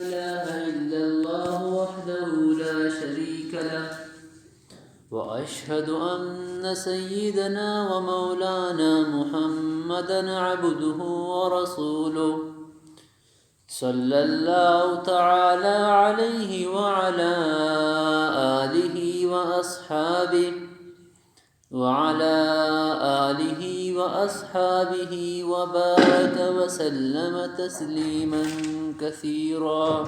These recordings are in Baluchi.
إله إلا الله وحده لا شريك له، وأشهد أن سيدنا ومولانا محمدا عبده ورسوله، صلى الله تعالى عليه وعلى آله وأصحابه، وعلى آله وأصحابه وبارك وسلم تسليما كثيرا.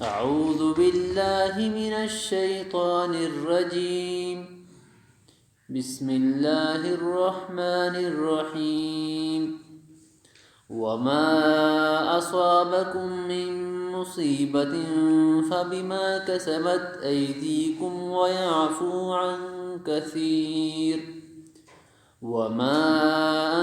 أعوذ بالله من الشيطان الرجيم. بسم الله الرحمن الرحيم. وما أصابكم من مصيبة فبما كسبت أيديكم ويعفو عن كثير. وما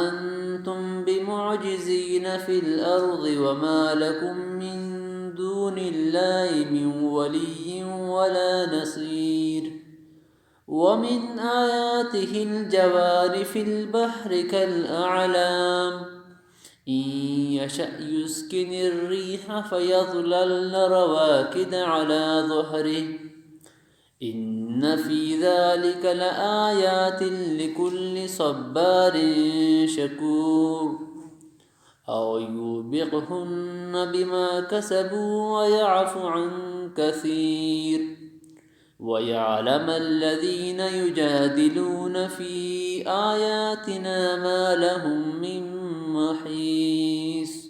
أنتم بمعجزين في الأرض وما لكم من دون الله من ولي ولا نصير. ومن آياته الجوار في البحر كالأعلام. إن يشأ يسكن الريح فيظللن رواكد على ظهره. إن في ذلك لآيات لكل صبار شكور. أو يوبقهن بما كسبوا ويعف عن كثير. ويعلم الذين يجادلون في آياتنا ما لهم من محيص.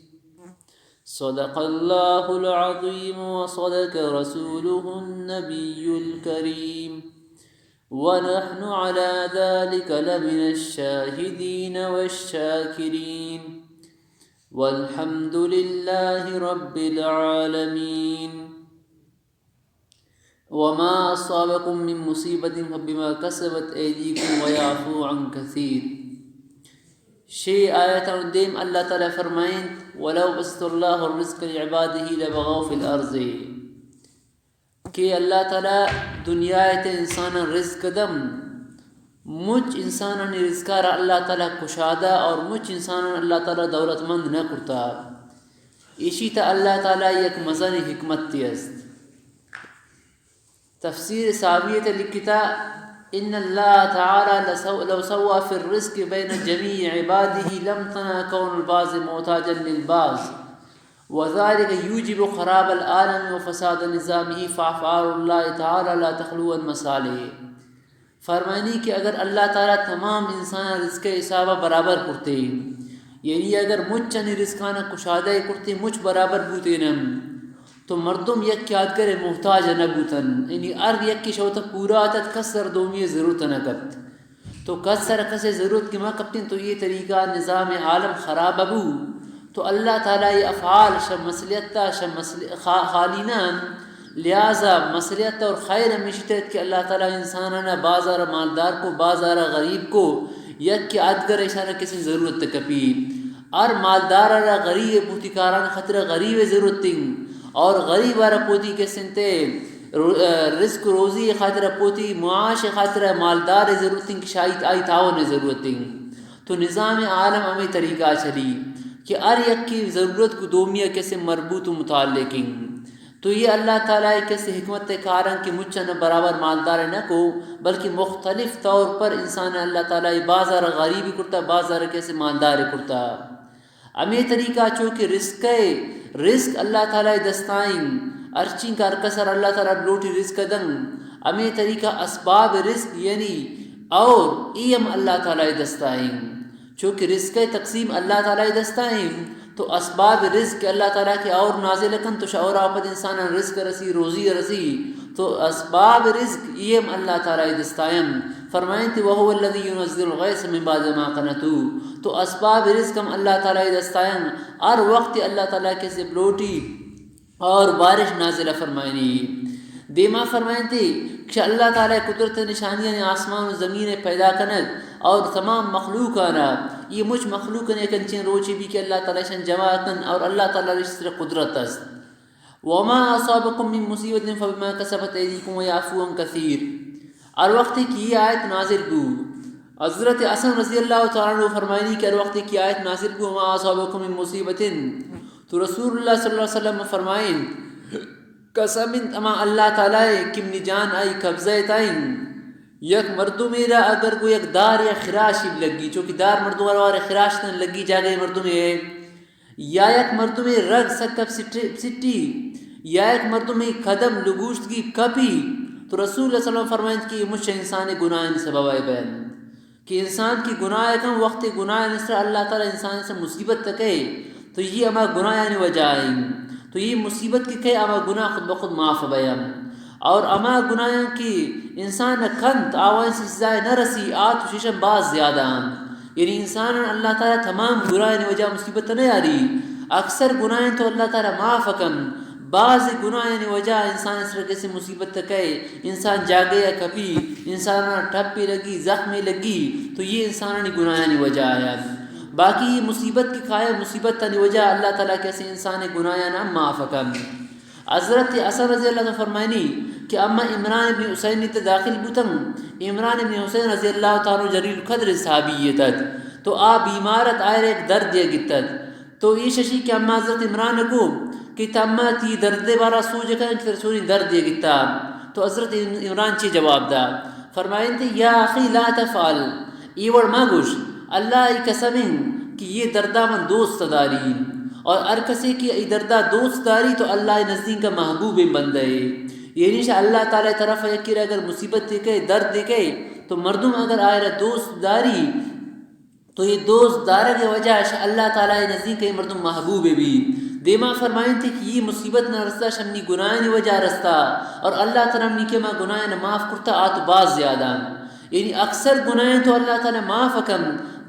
صدق الله العظيم وصدق رسوله النبي الكريم. ونحن على ذلك لمن الشاهدين والشاكرين. والحمد لله رب العالمين. وما أصابكم من مصيبة فبما كسبت أيديكم ويعفو عن كثير. شی آیتاں دیم اللہ تعالی فرمائنت: ولو بسط الله الرزق لعباده لبغوا في الأرض. کہ اللہ تعالی دنیا ء تہ انساناں رزق دم، مچ انسانانی رزقا را اللہ تعالی کشادہ اور مچ انساناں اللہ تعالی دولت مند نہ کرتا۔ ایشی تہ اللہ تعالی یک مزنی حکمت تی است۔ تفسیر ساویہ تہ لکھتا: إن الله تعالى لسو-، لو سوى في الرزق بين جميع عباده لامتنع كون البعض محتاجا للبعض، وذلك يوجب خراب العالم وفساد نظامه، فأفعال الله تعالى لا تخلو عن مصالحه۔ فرمائنی کہ اگر اللہ تعالی تمام انساناں رزق ء حساب ء برابر کرتے، یعنی اگر مچانی رزقاناں کشادہ ء کرتے، مچ برابر بوتین ام، تو مردم یک آدگر ء محتاج نہ بوتن، یعنی ہر یکے شہ وتا پورا اتت، کس ء را دومی ء ضرورت نہ کپت۔ تو کس ء را کس ء ضرورت کہ مہ کپتین، تو یہ طریقہ نظام عالم خراب بو۔ تو اللہ تعالی یہ افعال شہ مصلحت ء شہ مصل-، خا-، خالی نہ انت۔ لہذا مصلحت اور خیر ہمیشی تہ ات کہ اللہ تعالی انسانانا بازارا مالدار کو، بازارا غریب کو، یک کہ آدگر ایشانا کسی ضرورت کپی۔ ہر مالدار را غریب بوتی کاران خاطر غریب ضرورت انت، اور غریب را پوتی کسنتے رو-، رزق روزی خاطر پوتی معاش خاطر مالدار ضرورت انت کہ شاید آئی تعاون ضرورت انت۔ تو نظام عالم ہمیں طریقہ چلی کہ ہر یک کی ضرورت کو دومی کسے مربوط و متعلق انت۔ تو یہ اللہ تعالی کسے حکمت کارن کہ مچن برابر مالدار نہ کو، بلکہ مختلف طور پر انسان اللہ تعالی بازار غریبی کرتا، بازار کسے مالدار کرتا۔ ہمیں طریقہ چو کہ رزق ہے، رزق اللہ تعالی دستائیں، ہرچین کار کسر اللہ تعالی لوٹی رزق دن۔ ہمیں طریقہ اسباب رزق یعنی اور ایم اللہ تعالی دستائیں۔ چونکہ رزق ء تقسیم اللہ تعالی ء دستا انت، تو اسباب رزق کہ اللہ تعالی کہ اور نازل کن تو شہ اور آپد انسان رزق رسی، روزی رسی، تو اسباب رزق یہ ہم اللہ تعالی ء دستا انت۔ فرمائنت: وهو الذي ينزل الغيث من بعد ما قنطوا۔ تو اسباب رزق ہم اللہ تعالی ء دستا انت، ہر وقت اللہ تعالی کہ سے بلوٹی اور بارش نازلہ فرمائنی۔ دیما فرمائنتی کہ اللہ تعالی قدرت نشانیاں آسمان و زمین پیدا کنگ اور تمام مخلوقانا، یہ مچ مخلوق یک انچیں روچے بی کہ اللہ تعالی شان جمع کن اور اللہ تعالی رشتر قدرت است۔ وما أصابكم من مصيبة فبما كسبت أيديكم ويعفو عن كثير۔ ہر وقت کی یہ آیت نازل بو، حضرت حسن رضی اللہ تعالی عنہ فرمائنی کہ ہر وقت کی آیت نازل بو، وما أصابكم من مصيبة تو رسول اللہ صلی اللہ علیہ وسلم فرمائیں، قسم انت ہما اللہ تعالی کہ منی جان آئی قبضہ ء تہ انت، یک مردمے را اگر گوں یک دار یا خراشی لگی، چونکہ دار مردم ء وارے خراش تن لگی جاگہ مردمے ء، یا یک مردمے رگ سک سٹی، سٹی، یا یک مردمے قدم لگوشتگی کپی، تو رسول اللہ صلی اللہ علیہ وسلم فرمائنت کہ یہ مچ انسان گناہانی سبب ء بینت۔ کہ انسان کہ گناہ کن، وقت گناہ سرا اللہ تعالی انسان سرا مصیبت تکے، تو یہ ہما گناہانی وجہ ہیں۔ تو یہ مصیبت کہ کئے، ہما گناہ خود بخود معاف بیان۔ اور ہما گناہ کہ انسان کنت، آوان سے سزا نہ رسی، آ تو شیشن باز زیادہ ہیں۔ یعنی انسان اللہ تعالی تمام گناہانی وجہ مصیبت نہ یاری، اکثر گناہ تو اللہ تعالی معاف کن۔ بعض گناہانی وجہ انسان سر کسی مصیبت کئے، انسان جاگہ ء کپی، انسان ء ٹپے لگی، زخمے لگی، تو یہ انسانانی گناہانی وجہ آیات۔ باقی یہ مصیبت کہ کھائے، مصیبت تانی وجہ اللہ تعالی کسی انسان گناہان ہم معاف کن۔ حضرت حسن رضی اللہ عنہ فرمائنی کہ اما عمران ابن حسین تے داخل بوتن۔ عمران ابن حسین رضی اللہ تعالی عنہ جلیل القدر صحابی تت، تو آ بیمارت آئر ایک درد یہ گتت۔ تو ایش اشی کہ اما حضرت عمران ء گو کہ تما تی درد ء بارا سوج کن کہ ترا چونی درد ء گتا۔ تو حضرت عمران چی جواب دا؟ فرمائنت، یا اخی لا تفعل، ای وڑ ما گوش، اللہ ای قسم انت کہ یہ دردا من دوست داری، اور ہر کسی کہ ای دردا دوست داری تو اللہ ای نزدین کا محبوب بندہ ہے۔ یعنی شاہ اللہ تعالی طرف یکی را اگر مصیبت دے کئے، درد دے کئے، تو مردم اگر آئرا دوست داری، تو یہ دوست دارگ ء وجہ اش اللہ تعالی ء نزدیک ء مردم محبوب بی۔ دیما فرمائنت کہ یہ مصیبت نہ رستا، شمنی گناہانی وجہ رستا، اور اللہ تعالی منی کہ ما گناہ نہ معاف کرتا، آ تو باز زیادہ۔ یعنی اکثر گناہ تو اللہ تعالی معاف کم،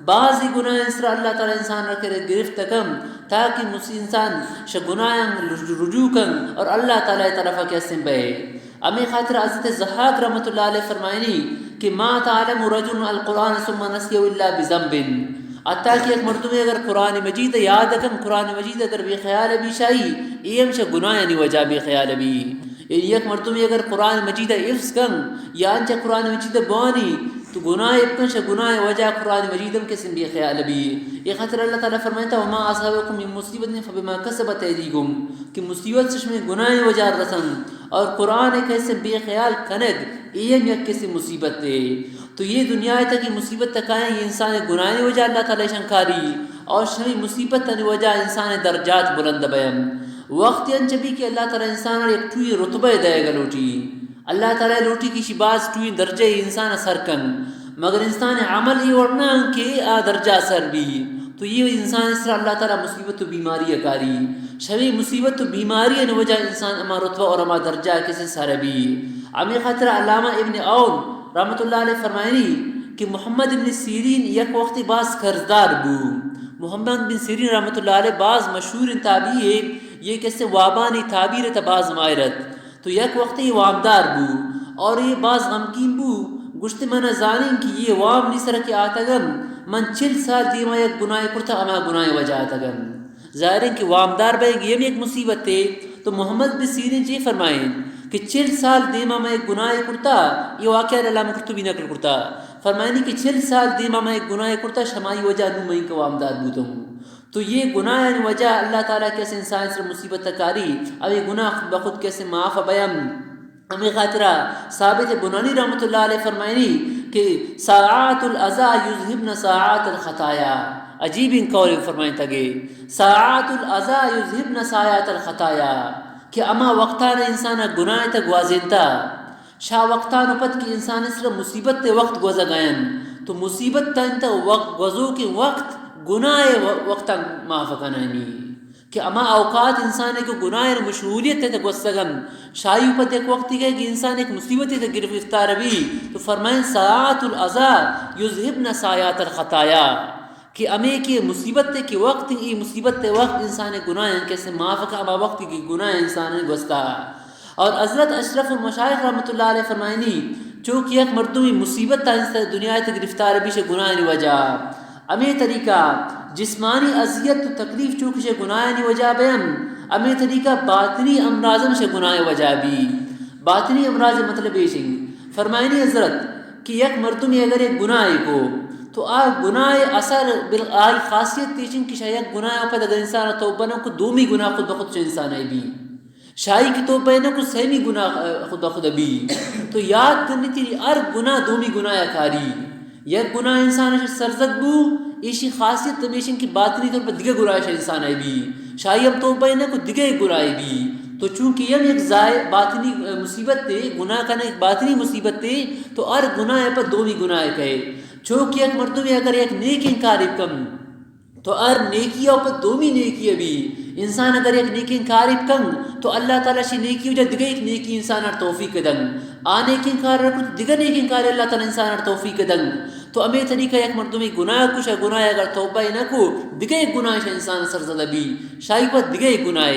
بعضی گناہ سرا اللہ تعالی انسان را کرے گرفت کم، تاکہ مس-، انسان ش گناہ رجوع کن اور اللہ تعالی طرف کسے بے۔ ہمے خاطر حضرت ضحاک رحمت اللہ علیہ فرمائنی کہ ما تعلم رجل القرآن ثم نسيه الا بذنب۔ حتیٰ کہ یک مردمے اگر قرآن مجید یاد کن، قرآن مجید اگر بے خیال بی شاہی، اے ہم شہ گناہانی وجہ بے خیال بی۔ یعنی یک مردمے اگر قرآن مجید حفظ کن یا انچہ قرآن مجید بوانی، تو گناہ بکن، شہ گناہ وجہ قرآن مجید ہم کسے بے خیال بی۔ اے خاطر اللہ تعالی فرمائتا، وما اصابكم من مصيبة فبما كسبت أيديكم، کہ مصیبت شمے گناہ وجہ رسن۔ اور قرآن ء کسے بے خیال کنگ، اے ہم یک کسے مصیبت ہے۔ تو یہ دنیا ء تک یہ مصیبت تکائیں، یہ انسان گناہانی وجہ اللہ تعالی شنکاری، اور شمی مصیبت تنی وجہ انسان درجات بلند بیم۔ وقت انچ بھی کہ اللہ تعالی انسان یک ٹوئی رتبہ دے گلوٹی۔ اللہ تعالی لوٹی کہ شی باز ٹوئی درجہ انسان سر کن، مگر انسان عمل یہ ورنہ کہ آ درجہ سر بھی۔ تو یہ انسان اس طرح اللہ تعالی مصیبت و بیماری کاری۔ شمی مصیبت و بیماری ان وجہ انسان اما رتبہ اور اما درجہ کسے سر بھی۔ ہمیں خاطر علامہ ابن عون رحمت اللہ علیہ فرمائنی کہ محمد ابن سیرین یک وقت باز قرضدار بو۔ محمد بن سیرین رحمت اللہ علیہ باز مشہور تابعی ہے، یہ کسے وابانی تعبیر تا باز ماہرت۔ تو یک وقت یہ وامدار بو اور یہ باز غمگین بو، گوشت من زانین کہ یہ وام نی سر کہ آتگن، من چل سال دیما یک گناہ کرتا، اما گناہ وجہ آتگن۔ ظاہر ہے کہ وامدار بئیگ یہ بھی ایک مصیبت ہے۔ تو محمد بن سیرین جی فرمائیں کہ چل سال دیما میں ایک گناہ کرتا، یہ واقعہ علامہ قرطبی نقل کرتا۔ فرمائنی کہ چل سال دیما میں ایک گناہ کرتا، شمائی وجہ نو میں ایک وامدار بوتوں۔ تو یہ گناہ یعنی وجہ اللہ تعالی کسے انسان سر مصیبت کاری، او یہ گناہ بخود کسے معاف بیم۔ ہمیں خاطرہ ثابت بنانی رحمت اللہ علیہ فرمائنی کہ ساعات الاذی یذهبن ساعات الخطایا۔ عجیب ان قول فرمائن تگے، ساعات الاذی یذهبن ساعات الخطایا، کہ اما وقتان انسان گناہ تک گوازینتا، شا وقتان پد کہ انسان سر مصیبت وقت گوزگائن، تو مصیبت تا انت وقت گوزو کہ وقت گناہ و-، وقتان معاف کنانی۔ کہ ہما اوقات انسان ء کہ گناہ ء مشغولیت ء تہ گوستگ انت، شاہی پد یک وقتی گئے کہ انسان ایک مصیبت ء تہ گرفتار بی، تو فرمائیں ساعات الاذی یذهبن ساعات الخطایا، کہ ہمیں کہ مصیبت ء کہ وقت، ای مصیبت ء وقت انسان گناہ کسے معاف کا، ہما وقتی کہ گناہ انسان گوستا۔ اور حضرت اشرف المشائخ رحمت اللہ علیہ فرمائنی، چونکہ یک مردمی مصیبت تا انسان دنیا ء تہ گرفتار بی شہ گناہانی وجہ، ہمے طریقہ جسمانی اذیت و تکلیف چو کہ شہ گناہانی وجہ بیم، ہمے طریقہ باطنی امراض ہم شہ گناہ وجہ بی۔ باطنی امراض مطلب ایش انت، فرمائنی حضرت کہ یک مردمے اگر ایک گناہ کو، تو آ گناہ اثر بل-، آئی خاصیت ایش انت کہ شاید یک گناہ پد اگر انسان توبہ نہ کو، دومی گناہ خود بخود چہ انسان ء بی۔ شاہی کہ توبہ نہ کو، سیمی گناہ، آ، خود بخود بی۔ تو یاد کنی تیری ہر گناہ دومی گناہ کاری۔ یک گناہ انسان ء سرزد بو، ایشی خاصیت ہمیش انت کہ باطنی طور پر دگہ گناہ انسان ء بی۔ شاہی ہم توبہ نہ کو، دگہ گناہ بی۔ تو چونکہ ہم یک زائے باطنی، آ، مصیبت تے، گناہ کنگ ایک باطنی مصیبت تے، تو ہر گناہ پر دومی گناہ کہے۔ چونکہ یک مردمے اگر یک نیکیں کارے کن، تو ہر نیکی ء پہ دومی نیکی ء بی۔ انسان اگر یک نیکیں کارے کن، تو اللہ تعالی شی نیکی وجہ دگہ یک نیکی انسان ء توفیق دن۔ آ نیکیں کار رکھت، دگہ نیکیں کار اللہ تعالی انسان ء توفیق دن۔ تو ہمیں طریقہ یک مردمی گناہ کش، گناہ اگر توبہ نہ کو، دگہ یک گناہ شہ انسان سرزدہ بی، شاہی پہ دگہ یک گناہ۔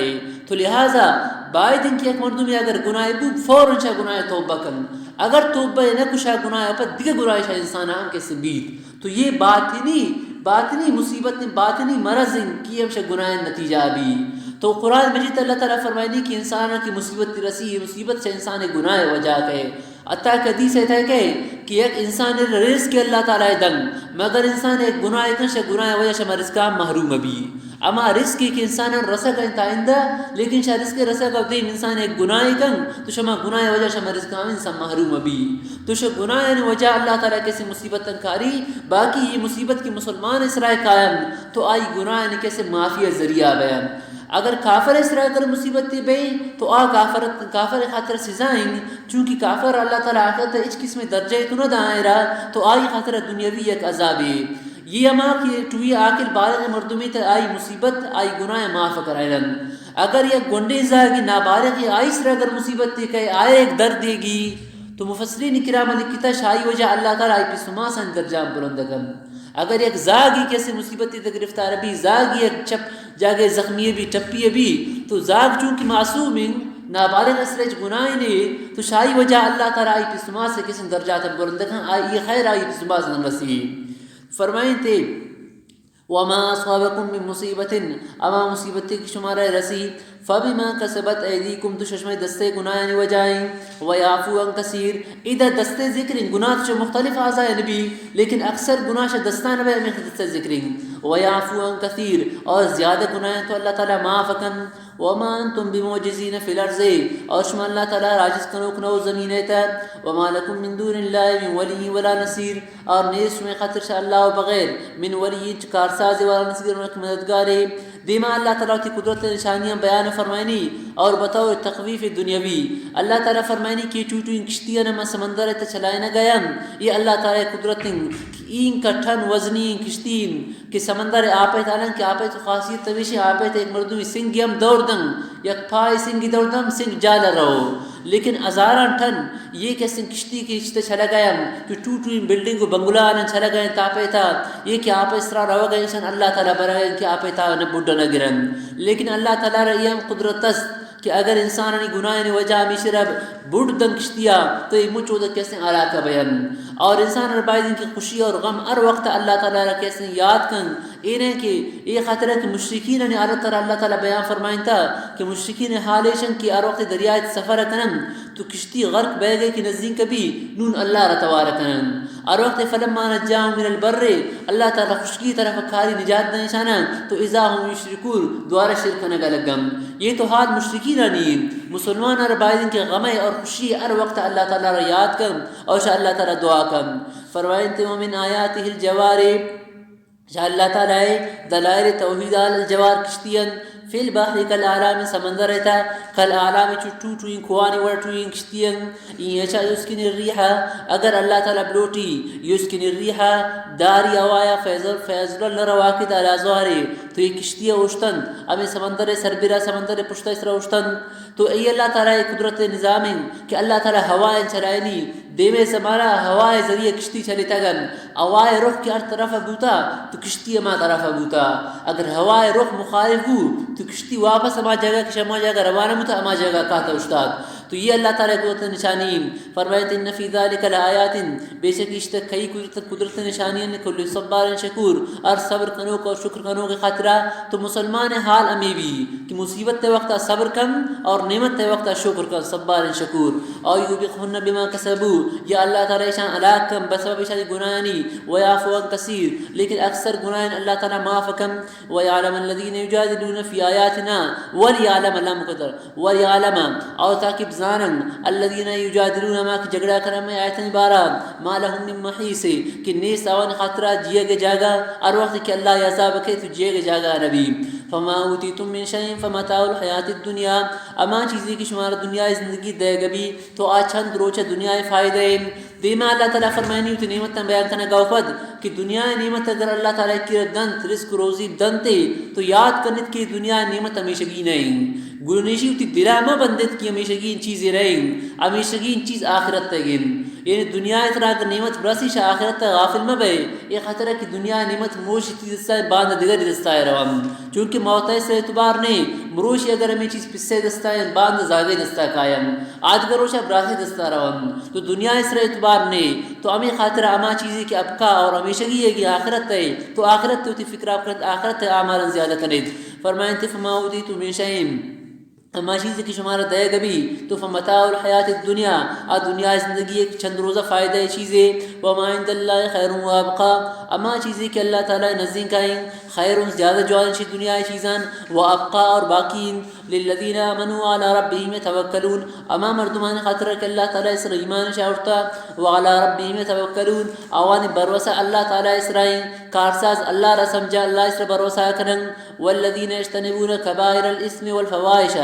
تو لہذا باید انت کہ یک مردمی اگر گناہ بو، فوراً شہ گناہ توبہ کن۔ اگر توبہ نہ کشا گناہ پہ دگہ گناہ شہ انسان ہم کسی بیت۔ تو یہ باطنی، باطنی مصیبت، باطنی مرض انت کہ ہم شہ گناہ نتیجہ بی۔ تو قرآن مجید اللہ تعالی فرمائنی کہ انسان کی مصیبت رسی، یہ مصیبت شہ انسان گناہ وجہ کہے۔ حتیٰ کہ حدیث ہے کہ، کہ یک انسان رزق اللہ تعالی دن، مگر انسان ایک گناہ کن شہ گناہ وجہ شہ رزق محروم بی۔ اما رزقی کہ انسان رسگ انت آئندہ، لیکن شہ رزق رسگ ء دیم انسان ایک گناہ کن، تو شما گناہ وجہ شما رزق انسان محروم بی۔ تو شہ گناہ وجہ اللہ تعالی کسی مصیبت کاری، باقی یہ مصیبت کی مسلمان اسرائے قائم، تو آئی گناہ کسی معافی ذریعہ بیان۔ اگر کافر اسرائے کر مصیبت بی، تو آ کافر، کافر خاطر سزا انت، چونکہ کافر اللہ تعالی آخرت اچ قسم درجہ تو نہ دائرہ، تو آئی خاطر دنیاوی یک عذابی۔ یہ ہما کہ ٹوئی عاقل بالغ مردمی تہ آئی مصیبت، آئی گناہ معاف کرائینن۔ اگر یک گنڈے زاگی نابالغی آئی سر اگر مصیبت تے کئے، آئے ایک درد دیگی، تو مفسرین کرام لکھتا شاہی وجہ اللہ تعالی آئی پس و ماسان درجان بلند کن۔ اگر یک زاگی کسی مصیبت تے گرفتار بی، زاگی یک چپ جاگے زخمی بی، ٹپی بی، تو زاگ چونکہ معصوم ہیں، نابالغ اسرچ گناہ نے، تو شاہی وجہ اللہ تعالی آئی پس و ماس کسی درجات بلند کن، آئی خیر آئی پس و ماسان رسی۔ فرمائیں تے، وما اصابکم من مصیبت، اما مصیبت کہ شمارا رسی، فبما کسبت ایدیکم، تو ششمے دستے گناہانی وجہ ہیں، ویعفو عن کثیر، ادا دستے ذکر ہیں، گناہ چو مختلف اعضاء نبی، لیکن اکثر گناہ شہ دستان بے ہمیں دستے ذکر ہیں، ویعفو عن کثیر، اور زیادہ گناہ تو اللہ تعالی معاف کن۔ وما انتم بمعجزین فی الارض، اور شما اللہ تعالی راجز کنوک نو زمین ایتا۔ وما لکم من دون اللہ من ولی ولا نصیر، اور نیست شمئے خاطر شہ اللہ و بغیر من ولی، چہ کارساز ولا نصیر، نہ مددگارے۔ دیما اللہ تعالی وتی قدرت نشانیاں بیان فرمائنی اور بطور تخویف دنیاوی اللہ تعالی فرمائنی کہ ٹوٹو ان کشتیاں من سمندر تے چلائے نہ گیا، یہ اللہ تعالی قدرت این کا ٹن وزنی کشتی کہ سمندر آپے تالن کہ آپے تو خاصیت تمیشی آپے تے ایک مردمی سنگی ہم دور دن، یک پائے سنگی دور دن، سنگ جال رو۔ لیکن ہزاراں ٹن یہ کہ سنگ کشتی کہ اشتے چلگ آیاں، کہ ٹو ٹو این بلڈنگ و بنگلہ آناں چلگ آیاں تاپے تا، یہ کہ آپے سرا روگ ایشان اللہ تعالی برگ کہ آپے تا نہ بڈ نہ گرن۔ لیکن اللہ تعالی را یہ ہم قدرت است کہ اگر انسانانی گناہانی وجہ ہمیشہ را بڈ دن کشتیا، تو یہ مچ ودا کسیں علاقہ بیان۔ اور انسان را باید کہ خوشی اور غم ہر وقت اللہ تعالی را کسیں یاد کن۔ اے نہ کہ اے خاطر کہ مشرکین نے اللہ تعالی، اللہ تعالی بیان فرمائنتا کہ مشرکین حال ایشن کہ ہر وقت دریائے سفر کنن تو کشتی غرق بہ گئے کہ نزدیک بی نون اللہ را توار کنن۔ ہر وقت فلما نجاهم من البر، اللہ تعالی خشکی طرف کاری نجات دنشانا تو اذا هم یشرکون، دوارہ شرک کنگا لگن۔ یہ تو حال مشرکین نہیں۔ مسلمان ہر باید کہ غم اور خوشی ہر وقت اللہ تعالی را یاد کن اور شاء اللہ تعالی دعا کن۔ فرمائنتے ومن آیاته الجوار، شاہ اللہ تعالی ء دلائل توحید آل الجوار کشتی انت، فی البحر کالاعلام، سمندر ء تہ کالاعلام، چو ٹو ٹوئیں کوہانی وڑ ٹوئیں کشتی انت۔ ان یشاء یسکن الريح، اگر اللہ تعالی بلوٹی، یسکن الريح، داری ہوایا، فیضل، فیضل الرواکد علی ظهره، تو یہ کشتی اوشتن، ہمیں سمندر سربرا، سمندر پشتا سرا اوشتن۔ تو اے اللہ تعالی قدرت نظام انت کہ اللہ تعالی ہوائیں چلائنی، دیمے زمانہ ہوائے ذریعے کشتی چلیتگن، ہوائے رخ کہ ہر طرف بوتا تو کشتی ہما طرف بوتا۔ اگر ہوائے رخ مخالف بو تو کشتی واپس ہما جگہ کہ شما جگہ روانہ بوتا، ہما جگہ کاتا اشتات۔ تو یہ اللہ تعالی قدرت نشانی۔ فرمائیت: ان فی ذلک لآیات، بے شک اشتہ کئی قدرت، قدرت نشانی ہیں، لکل صبار شکور، ہر صبر کنوک اور شکر کنوک خاطرہ۔ تو مسلمان حال ہمیں بھی کہ مصیبت تے وقت صبر کن اور نعمت تے وقت شکر کن، صبار شکور۔ او یوبقہن بما کسبوا، یا اللہ تعالی اشان ہلاک کن بسبب اشانی گناہانی، ویعفو عن کثیر، لیکن اکثر گناہان اللہ تعالی معاف کن۔ ویعلم الذین یجادلون فی آیاتنا، ولیعلم، اللہ مقدر، ولیعلم، او تاکہ بزانن، الذین یجادلون، ہما کہ جھگڑا کنن مئے آیتانی بارا، ما لهم من محیص، کہ نیست آوانی خاطرا جیگ جاگہ، ہر وقت کہ اللہ عذاب کئے تو جیگ جاگہ نبی۔ فما اوتیتم من شیء فمتاع الحیات الدنیا، ہما چیزی کہ شمارا دنیا زندگی دے گبی تو آ چند روچ دنیا فائدہ ہیں۔ دیما اللہ تعالی فرمائنی وتی نعمتاں بیان کنگا و پد کہ دنیا نعمت اگر اللہ تعالی کی دنت، رزق و روزی دنتے، تو یاد کنت کہ دنیا نعمت ہمیشگی نہیں۔ گنیشی وتی دلا مہ بندت کہ ہمیشگی چیزے رہیں، ہمیشگی چیز آخرت تگن۔ یعنی دنیا ترا اگر نعمت برسی شہ آخرت غافل مہ بئے، یہ خطرہ کہ دنیا نعمت مروشی تی دستا باند دگری دستا روان۔ چونکہ موت ء سر اعتبار نے، مروشی اگر ہمیں چیز پسے دستا ہیں، باند زاگے دستا کاین، آدگہ روشا براتے دستا روان۔ تو دنیا ء سر اعتبار نے، تو ہمیں خاطر ہما چیزی کہ ابقا اور ہمیشگی ہے کہ آخرت ہے، تو آخرت تو تی فکر آپ کرت، آخرت ہے آمارن زیادہ کنید۔ فرمائیں تے فما اوتیتم من شیء، ہما چیزی کہ شمارا دے گبی، تو فمتاع الحیات الدنیا، آ دنیا زندگی ایک چند روزہ فائدہ چیزے، وما عند اللہ خیر و ابقا، ہما چیزی کہ اللہ تعالی نزدیک آئیں، خیر، زیادہ جوان شی دنیا چیزان، و ابقا، اور باقی، للذین آمنوا وعلی ربهم یتوکلون، ہما مردمان خاطر کہ اللہ تعالی سر ایمان شاورتا، وعلی ربهم یتوکلون، آوانی بھروسہ اللہ تعالی سرائیں، کارساز اللہ را سمجھا، اللہ سر بھروسہ کنن، والذین یجتنبون کبائر الاثم والفواحش،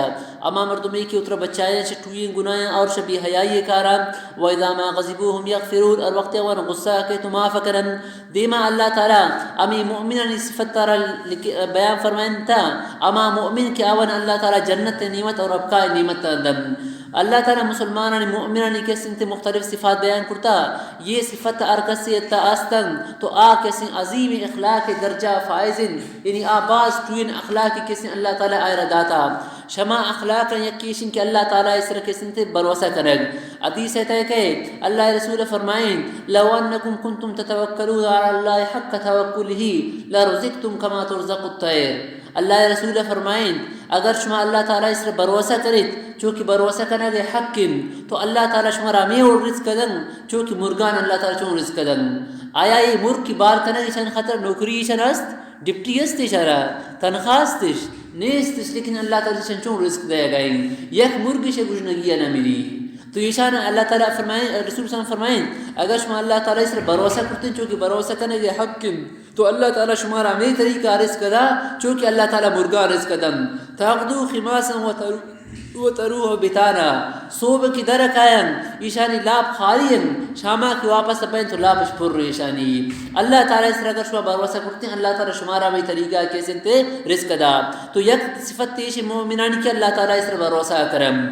ہما مردمی کہ اترا بچائیں چہ ٹوئیں گناہیں اور شہ بے حیائی کاراں، و اذا ما غضبوا هم یغفرون، اور وقت آوان غصہ کہ تو معاف کنن۔ دیما اللہ تعالی ہمیں مؤمنانی صفت تارا لک-، بیان فرمائنتا، ہما مؤمن کہ آوان اللہ تعالی جنت نعمت اور ابقا نعمت دن۔ اللہ تعالی مسلمانانی مؤمنانی کسنت مختلف صفات بیان کرتا، یہ صفت ہر کسی اتا استن تو آ کسی عظیم اخلاق درجہ فائزن، یعنی آ باز ٹوئیں اخلاق کسی اللہ تعالی آئرا داتا۔ شما اخلاق یک ایشن کہ اللہ تعالی سر کسنت بھروسہ کنگ۔ حدیث ہے کہ اللہ رسول فرمائیں، لو انکم کنتم تتوکلون علی اللہ حق توکلہ لرزقتم کما ترزق الطیر۔ اللہ رسول فرمائیں، اگر شما اللہ تعالی سر بھروسہ کرت، چونکہ بھروسہ کنگ حق انت، تو اللہ تعالی شما را ہمیں اور رزق دن، چونکہ مرگان اللہ تعالی چون رزق دن۔ آیا یہ مرگ کی بار کنگ ایشان خاطر نوکری ایشان است؟ ڈپٹی است اشارہ، تنخواہ استش، نیستش، لیکن اللہ تعالی ایشان چون رزق دے گئے۔ یک مرگ شے گژنگی نہ مری۔ تو ایشان اللہ تعالی فرمائیں، رسول صلی اللہ علیہ وسلم فرمائیں، اگر شما اللہ تعالی سر بھروسہ کرتے، چونکہ بھروسہ کنگ حق انت، تو اللہ تعالی شما را ہمیں طریقہ رزق دا، چونکہ اللہ تعالی مرگا رزق دن۔ تغدو خماسا و ترو-، و تروح بطانا۔ صبح کی در کائن، ایشانی لاپ خالی ہیں، شاما کی واپس پین تو لاپش پر ایشانی۔ اللہ تعالی سر اگر شما بھروسہ کرتے ہیں، اللہ تعالی شما را ہمیں طریقہ کسنت رزق دا۔ تو یک صفت ایش مومنانی کہ اللہ تعالی سر بھروسہ کرم۔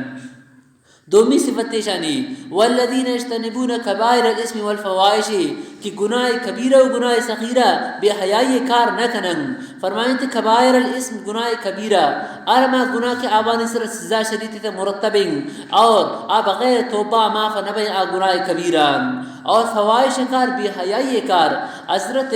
دومی صفت ایشانی، والذین یجتنبون کبائر الاثم والفواحش، کہ گناہ کبیرہ و گناہ صغیرہ بے حیائی کار نہ کنن۔ فرمائیں تے کبائر الاثم، گناہ کبیرہ، ہر ہما گناہ کہ آوانی سر سزا شدید تے مرتب ہیں اور آ بغیر توبہ معاف نہ بیں، آ گناہ کبیرہ۔ اور فواحش کار بے حیائی کار، حضرت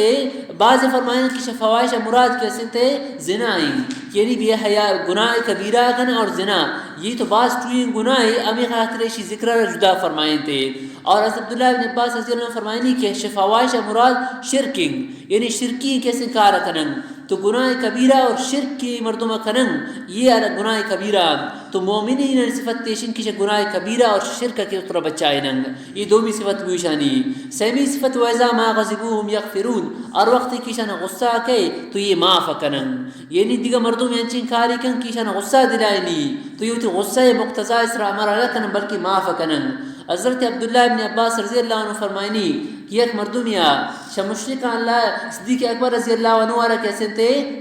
بعض فرمائیں کہ شہ فواحش مراد کسنت زنا ہیں، یعنی بے حیا گناہ کبیرہ کن اور زنا، یہ تو باز ٹوئیں گناہ ہے، ہمیں خاطر ایشی ذکر را جدا فرمائیں تے۔ اور حضرت عبداللہ بن عباس رضی اللہ عنہ فرمائنی کہ شہ فواحش مراد شرک ہیں، یعنی شرکی کسیں کار کنن۔ تو گناہ کبیرہ اور شرک کی مردم کنن، یہ گناہ کبیرہ۔ تو مومنین صفت ایشن کہ شہ گناہ کبیرہ اور شرک کے اترا بچائنن۔ یہ دومی صفت بوشانی۔ سیمی صفت، واذا ما غضبوا هم یغفرون، ہر وقت کہ ایشان غصہ کئے تو یہ معاف کنن۔ یعنی دیگہ مردم انچیں کاری کن کہ ایشان غصہ دلائنی، تو یہ وتی غصہ مقتضا اسرا عمل نہ کنن بلکہ معاف کنن۔ حضرت عبداللہ ابن عباس رضی اللہ عنہ فرمائنی کہ یک مردمی آ شہ مشرکان اللہ صدیق اکبر رضی اللہ عنہ را کسنت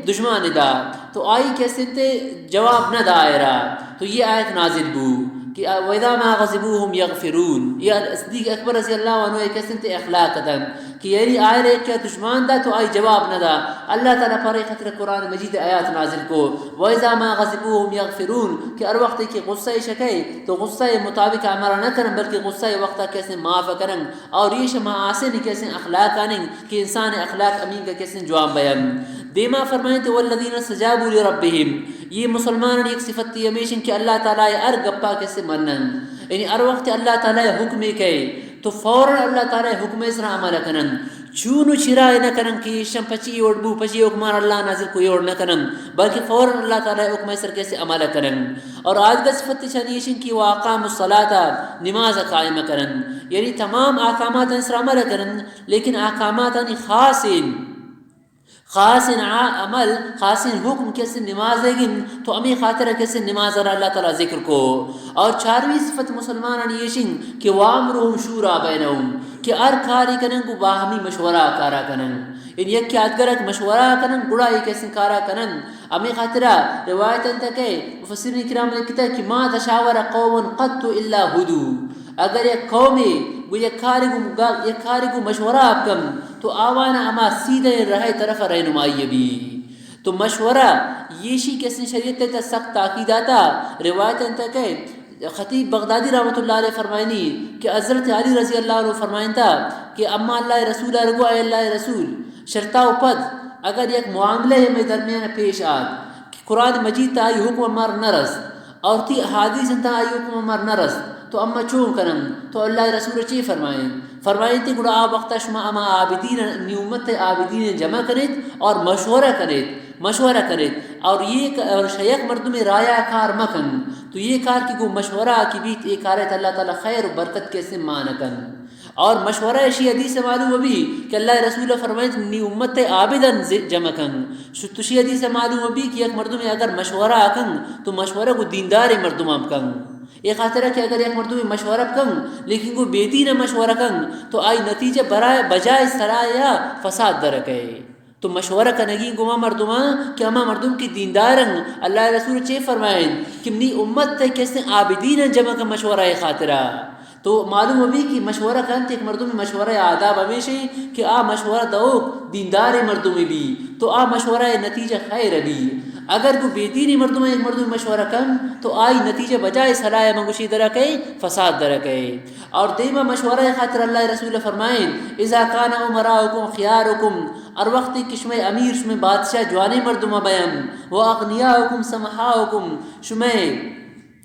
دشمن دا، تو آئی کسنت جواب نہ دا ایرا۔ تو یہ آیت نازل بو کہ وَإِذَا مَا غَضِبُوا هُمْ يَغْفِرُونَ۔ یہ صدیق اکبر رضی اللہ عنہ ءِ کسے تے اخلاق اتن کہ یعنی آئرا کہ دشمن دا تو آئی جواب نہ دا۔ اللہ تعالیٰ پارے خاطر قرآن مجید آیات نازل کو، وَإِذَا مَا غَضِبُوا هُمْ يَغْفِرُونَ، کہ ہر وقت کہ غصہ شکے تو غصہ مطابق عمل نہ کرن، بلکہ غصہ وقت کسے معاف کرن۔ اور یہ شما آسن کسے اخلاق آنن کہ انسان اخلاق امین کا کسے جوان بیان۔ دیما فرمائیں تو وَالَّذِينَ اسْتَجَابُوا لِرَبِّهِمْ، یہ مسلمانانی یک صفت تی ہمیشن کہ اللہ تعالیٰ ءِ ہر گپا کسے منن، یعنی ہر وقت اللہ تعالیٰ ءِ حکم کئے تو فوراً اللہ تعالیٰ ءِ حکم سرا عمل کنن۔ چون و چرا نہ کنن کہ ایشاں پچی اوڑ بو، پچی حکمان اللہ نازل کو اوڑ نہ کنن، بلکہ فوراً اللہ تعالیٰ ءِ حکم سر کسے عمل کنن۔ اور آج کا صفت چنی ایشن کہ وَأَقَامُوا الصَّلَاةَ، نماز قائم کنن، یعنی تمام احکامات سرا عمل کنن، لیکن احکامات خاص خاصیں عمل، خاصیں حکم کسے نماز گن تو ہمے خاطر کسے نماز را اللہ تعالیٰ ذکر کو۔ اور چارویں صفت مسلمانانی ایشن کہ وَأَمْرُهُمْ شُورَىٰ بَيْنَهُمْ، کہ ہر کاری کنن گو باہمی مشورہ کارا کنن۔ یعنی یک آدگرک مشورہ کنن گڑا یہ کسے کارا کنن۔ ہمے خاطرا روایت انت کہ مفسرین کرام لکھتا کہ مَا تَشَاوَرَ قَوْمٌ قَطُّ إِلَّا هُدُوا۔ اگر یک قومے گو یک کارے گو، یک کارے گو مشورہ بکن تو آوانا ہما سیدھیں رہے طرف رہنمائی بی۔ تو مشورہ ایشی کسے شریعت تحت سخت تاکید آتا۔ روایت انت کہ خطیب بغدادی رحمۃ اللہ علیہ فرمائنی کہ حضرت علی رضی اللہ عنہ فرمائنتا کہ اما اللہ رسول ارگو اے اللہ رسول، شرطا و پد اگر یک معاملہ مئے درمیان پیش آت کہ قرآن مجید تا آئی حکم مار نہ رست اور تی احادیث تا آئی حکم مار نہ رست تو اما چون کنن؟ تو اللہ رسول چی فرمائیں؟ فرمائیں تی گڑا آ وقت شما اما عابدین، نی امت عابدین جمع کنیت اور مشورہ کنیت، مشورہ کنیت اور یہ ک-، اور شیخ مردم رایا کار مکن۔ تو یہ کار کی گو مشورہ کی بیت، یہ کارت اللہ تعالیٰ خیر و برکت کسے مان کن۔ اور مشورہ اشی حدیث معلوم بی کہ اللہ رسول فرمائیت، نی امت عابدن ز-، جمع کن۔ شتشی حدیث معلوم بی کہ یک مردم اگر مشورہ کن تو مشورہ گو دیندار مردم ہم کن۔ اے خاطر کہ اگر یک مردم مشورہ کن لیکن گو بے دین مشورہ کن تو آئی نتیجہ برائے بجائے سرائے فساد درکے۔ تو مشورہ کنگی گما مردماں کہ ہما مردم کہ دیندارن، اللہ رسول چے فرمائیں کہ منی امت تے کسیں عابدین جمع کا مشورہ خاطرہ۔ تو معلوم بی کہ مشورہ کنت، ایک مردم مشورہ آداب ہمیشہ کہ آ مشورہ دوک دیندار مردم بی تو آ مشورہ نتیجہ خیر بی۔ اگر کو بے دینی مردم ایک مردم مشورہ کن تو آئی نتیجہ بجائے صلاح من گوشی درکے، فساد درکے۔ اور دیما مشورہ خاطر اللہ رسول فرمائیں، اذا کان امراؤکم خیارکم، ہر وقت کہ شمئے امیر، شمئے بادشاہ جوانیں مردم بیان، و اغنیاؤکم سمحاؤکم، شمئے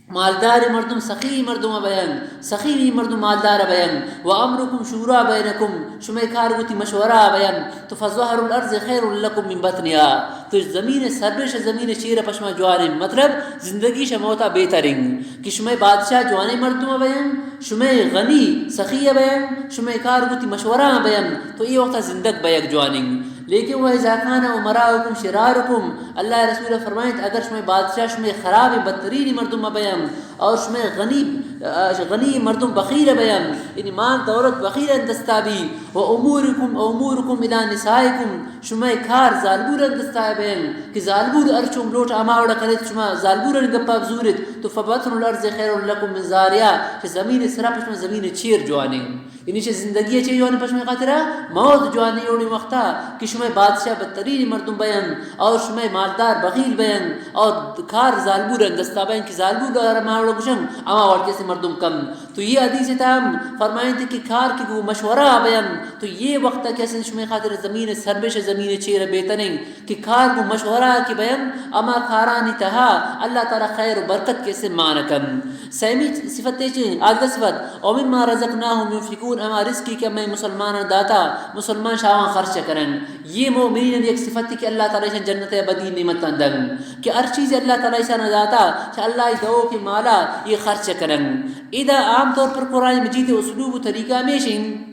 مالدار مردم سخی مردم بیان، سخی مردم مالدار بیان، و امرکم شورا بینکم، شمئے کار گوتی مشورہ بیان، تو فظہر الارض خیر لکم من بطنها، تو زمین سربش زمین چیر پشما جوانیں، مطلب زندگی شموتا بہترین۔ کہ شمئے بادشاہ جوانیں مردم بیان، شمئے غنی سخی بیان، شمئے کار گوتی مشورہ بیان، تو اے وقت زندگ بیگ جوانیں۔ لیکن و اذا کان امراؤکم شرارکم، اللہ رسول فرمائیت، اگر شمئے بادشاہ شمئے خراب بدترین مردم بیان اور شمئے غنی، غنی مردم بخیل بیان، یعنی مال دولت بخیل دستا بی، و امورکم، امورکم الی نسائکم، شمئے کار زالبوران دستا بین کہ زالبور ارچون لوٹ ہما وڑا کنیت، شما زالبوران گپا بزوریت، تو فبطن الارض خیر لکم من ظہرها، کہ زمین سرا پہ شما زمین چیر جوانیں۔ یعنی چہ زندگی چے جوانیں پہ شما خاطرہ؟ موت جوانیں اوڑی وقتا کہ شمئے بادشاہ بدترین مردم بیان اور شمئے مالدار بخیل بیان اور کار زالبوران دستا بیان کہ زالبور ہما وڑا گوشن ہما وڑ کسے مردم کن۔ تو یہ حدیث تا ہم فرمائیں کہ کار کہ گو مشورہ بیان تو یہ وقت کہ اسن شمئے خاطر زمین سربش زمین چیر بہترین کہ کار گو مشورہ کہ بیان ہما کارانی تہا اللہ تعالیٰ خیر و برکت کسے مان کن۔ سیمی صفت چے؟ آدگہ صفت، او مما رزقناهم ينفقون، ہما رزقی کہ ہمیں مسلمان داتا مسلمان شاوان خرچ کرن۔ یہ مومنین یک صفت کہ اللہ تعالیٰ ایشان جنت ابدی نعمت دن کہ ہر چیز اللہ تعالیٰ ایشان داتا چہ اللہ دو کے مالا یہ خرچ کرن۔ ادا عام طور پر قرآن مجید اسلوب و طریقہ ہمیشیں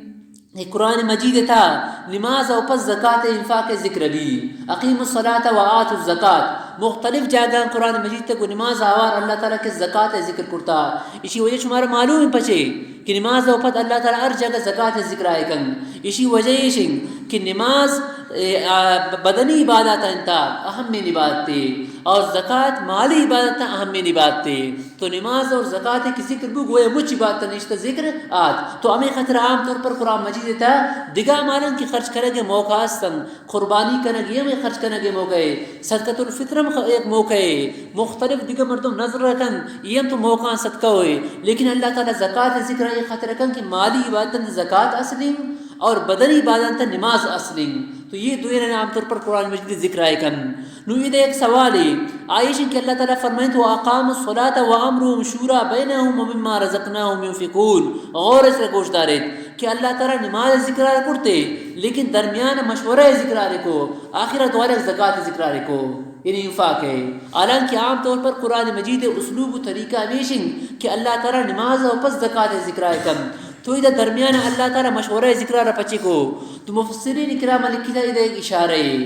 کہ قرآن مجید تا نماز و پس زکات انفاق ذکر بی، اقیموا الصلاة و آتوا الزکات۔ مختلف جاگہ قرآن مجید تے گو نماز آوار اللہ تعالیٰ کہ زکات ذکر کرتا۔ اسی وجہ شمارا معلوم پچے کہ نماز و پد اللہ تعالیٰ ہر جگہ زکات ذکر آئے کن۔ اسی وجہ ایشیں کہ نماز، اے، آ، بدنی عبادت انتا اہم عبادت تے۔ اور زکات مالی عبادت اہمین عبادت ہے۔ تو نماز اور زکات کی ذکر بو گویا مچ عبادت نشتہ ذکر آت۔ تو ہمیں خاطر عام طور پر قرآن مجید تا دگا مالن کی خرچ کرنے کے موقع استن، قربانی کرنے کے ہمیں خرچ کرنے کے موقع ہے، صدقۃ الفطر ہم خ-، ایک موقع ہے، مختلف دگا مردم نظر رکھن، یہ ہم تو موقع صدقہ ہوئے، لیکن اللہ تعالی زکات ذکر ہے خاطر کن کہ مالی عبادت زکات اصلیں اور بدنی عبادت نماز اصلیں۔ تو یہ دوئیں عام طور پر قرآن مجید ذکر آئے کن۔ نو ادا یک سوالے، آ ایش کہ اللہ تعالی فرمائیت: "واقاموا الصلاة وامرهم شورى بينهم ومما رزقناهم ينفقون۔" غور سے گوش داریت کہ اللہ تعالی نماز ذکر کرتے، لیکن درمیان مشورہ ذکر کو، آخر دوارے زکات ذکر کو، یعنی انفاق ہے۔ حالانکہ عام طور پر قرآن مجید اسلوب و طریقہ ہمیشن کہ اللہ تعالی نماز و پس زکات ذکر کن۔ تو ادا درمیان اللہ تعالی مشورہ ذکر را پچے کو۔ تو مفسرین کرام لکھتا ادا ایک اشارہ ہے۔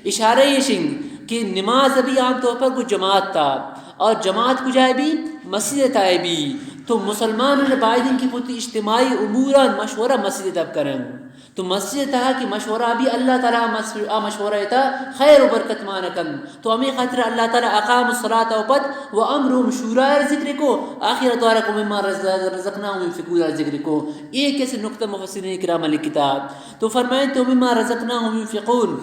اشارہ ایشن کہ نماز بھی عام طور پر کو جماعت تا، اور جماعت کو جائے بھی مسجد تا ہے بھی۔ تو مسلمان نے باید کہ پوتی اجتماعی اموران مشورہ مسجد تب کرن۔ تو مسجد تہا کہ مشورہ بھی اللہ تعالی مس-، آ مشورہ تا خیر و برکت مان کن۔ تو ہمیں خاطر اللہ تعالی اقام الصلاۃ و پد و امرهم شورا ذکر کو، آخر دوارا کو مما رز-، رزقناهم ينفقون ذکر کو۔ ایک ایسے نقطہ مفسرین کرام لکھتا۔ تو فرمائیں تو مما رزقناهم ينفقون۔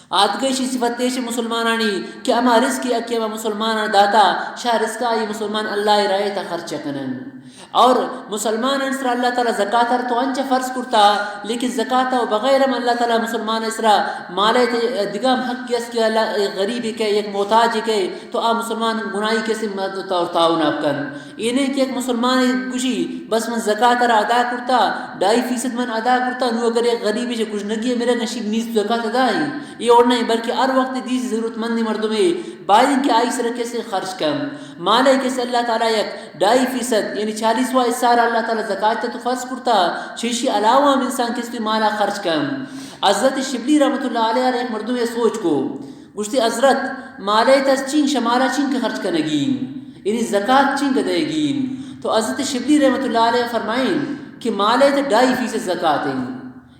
آدگہ ایشی صفت ایش مسلمانانی کہ ہما رزق کہ ہما مسلمان داتا، شاہ رزق آئی مسلمان اللہ راہ تا خرچ کنن۔ اور مسلمان سر اللہ تعالی زکات ار تو انچ فرض کرتا، لیکن زکات و بغیر ہم اللہ تعالی مسلمان سرا مالے تے دگہ ہم حق یس کہ اللہ غریب کے، یک محتاج کے، تو آ مسلمان گناہی کسی مدد اور تعاون آپ کن۔ یہ نہیں کہ ایک مسلمان گوشی، بس من زکات را ادا کرتا، ڈھائی فیصد من ادا کرتا، نو اگر ایک غریب سے گشنگی میرا نشیب نیست زکات ادا ہے، یہ اور نہیں، بلکہ ہر وقت دیس ضرورت مند مردمے باید کہ آئی سر کسی خرچ کن۔ مال ہے کسی اللہ تعالی یک ڈھائی فیصد، یعنی چالیس وا حصہ را اللہ تعالی زکات تو فرض کرتا، چیشی علاوہ ہم انسان کسی مالا خرچ کن۔ حضرت شبلی رحمت اللہ علیہ ایک مردمے سوچ کو، گوشتی، حضرت، مالے تس چین شمارا چین کہ خرچ کنگی، یعنی زکات چین کہ دئیگی؟ تو حضرت شبلی رحمت اللہ علیہ فرمائیں کہ مالے تے ڈھائی فیصد زکات ہیں،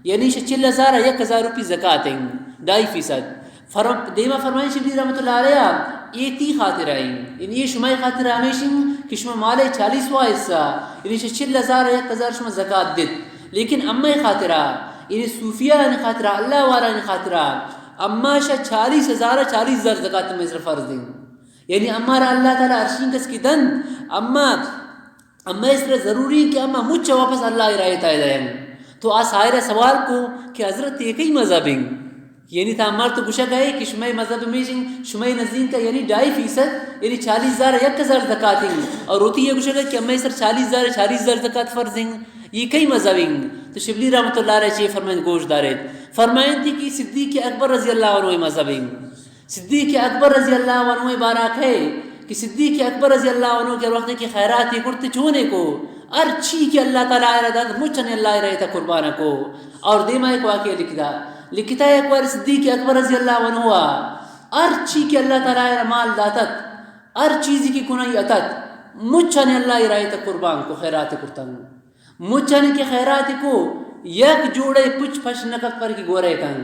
یعنی شہ چل ہزار یک ہزار روپی زکات ہیں، ڈھائی فیصد۔ فرم-، دیما فرمائیں شبلی رحمت اللہ علیہ، یہ تی خاطر ہیں، یعنی یہ شمائی خاطر ہمیشن کہ شما مالے چالیس وا حصہ، یعنی شہ چل ہزار یک ہزار شما زکات دیت، لیکن امے خاطرہ، یعنی صوفیاء خاطرہ، اللہ والا خاطرہ، اما شہ چالیس ہزار، چالیس ہزار زکات میں سر فرض دیں۔ یعنی اما را اللہ تعالی ارشین کس کی دن، اما، اما اس طرح ضروری کہ اما مچ واپس اللہ راہ تا دیں۔ تو آ سائرہ سوال کو کہ حضرت یہ کئی مذہب ہیں؟ یعنی تا مر تو گشگ ہے کہ شمئے مذہب میں شمئے نزدین کا یعنی ڈھائی فیصد، یعنی چالیس ہزار یک ہزار زکات ہیں، اور روتی یہ گشگ ہے کہ اما سر چالیس ہزار، چالیس ہزار زکات فرض ہیں۔ یہ کئی مذہب ہیں؟ تو شبلی رحمت اللہ علیہ چی فرمائیں گوش دارے۔ فرمائیں تھی کہ صدیق اکبر رضی اللہ عنہ مذہب ہیں۔ صدیق اکبر رضی اللہ عنہ بارہ کہے کہ صدیق اکبر رضی اللہ عنہ کے وقت کی خیرات یہ کرتے چونے کو، ہر چی کہ اللہ تعالی را داد مچن اللہ رہے تا قربان کو۔ اور دیما ایک واقعہ لکھتا، لکھتا ہے ایک بار صدیق اکبر رضی اللہ عنہ ہر چی کہ اللہ تعالی را مال داتت، ہر چیزی کی کنائی اتت، مچن اللہ رہے تا قربان کو، خیرات کرتا۔ مچانی کہ خیرات کو، یک جوڑے پچ پش نکت پر کی گورے کن۔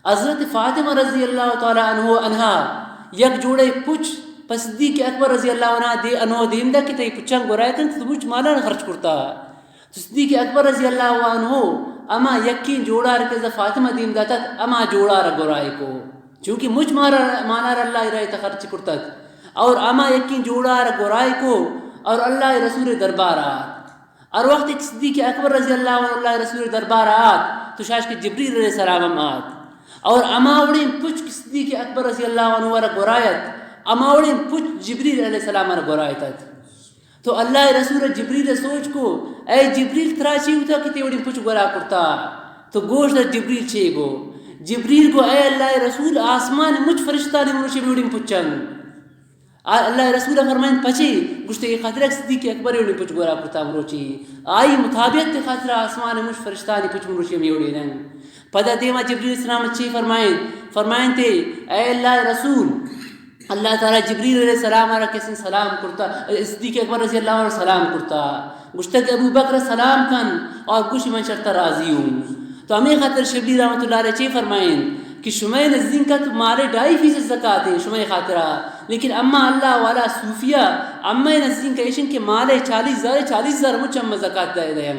حضرت فاطمہ رضی اللہ تعالی عنہ، عنہا یک جوڑے پچ پہ صدیق اکبر رضی اللہ عنہ دے، عنہ دیم دا کہ تئی پچان گورائے کن تو مچ مالان خرچ کرتا۔ تو صدیق اکبر رضی اللہ عنہ اما یکین جوڑار کہ حضرت فاطمہ دیم داتت، اما جوڑار گورائے کو۔ چونکہ مچ مارا، مالار اللہ رائے تا خرچ کرتت۔ اور اما یکین جوڑار گورائے کو اور اللہ رسول دربار آت۔ ہر وقت کہ صدیق اکبر رضی اللہ عنہ اللہ رسول دربار آت، تو شاش کہ جبریل علیہ السلام ہم آت۔ اور ہما وڑیں پچ کہ صدیق اکبر رضی اللہ عنہ را گورایت، ہما وڑیں پچ جبریل علیہ السلام را گورایت ات۔ تو اللہ رسول جبریل سوچ کو، اے جبریل ترا چی ہوتا کہ تی وڑیں پچ گورا کرتا؟ تو گوش در جبریل چی گو؟ جبریل گو، اے اللہ رسول، آسمان مچ فرشتہ نے مروچی وڑیں پچن۔ آ، اللہ رسول فرمائنت پچے، گوشتے، اے خاطر صدیق اکبر وڑیں پچ گورا کرتا مروچی۔ آئی مطابق تے خاطر آسمان مچ فرشتانی پچ مروچی ہمے وڑیں۔ پدا دیما جبریل السلام چی فرمائنت؟ فرمائنتے، اے اللہ رسول، اللہ تعالی جبریل علیہ السلام را کسے سلام کرتا، صدیق اکبر رضی اللہ عنہ سلام کرتا۔ گوشتا کہ ابو بکر سلام کن اور گوش من شرطا راضی ہوں۔ تو ہمے خاطر شبلی رحمت اللہ علیہ چی فرمائنت کہ شمئے نزدینکا تو مالے ڈھائی فیصد زکات ایں شمئے خاطرا، لیکن اما اللہ والا صوفیہ، امئے نزدینکا ایشن کہ مالے چالیس ہزار، چالیس ہزار مچ اما زکات دے دیں۔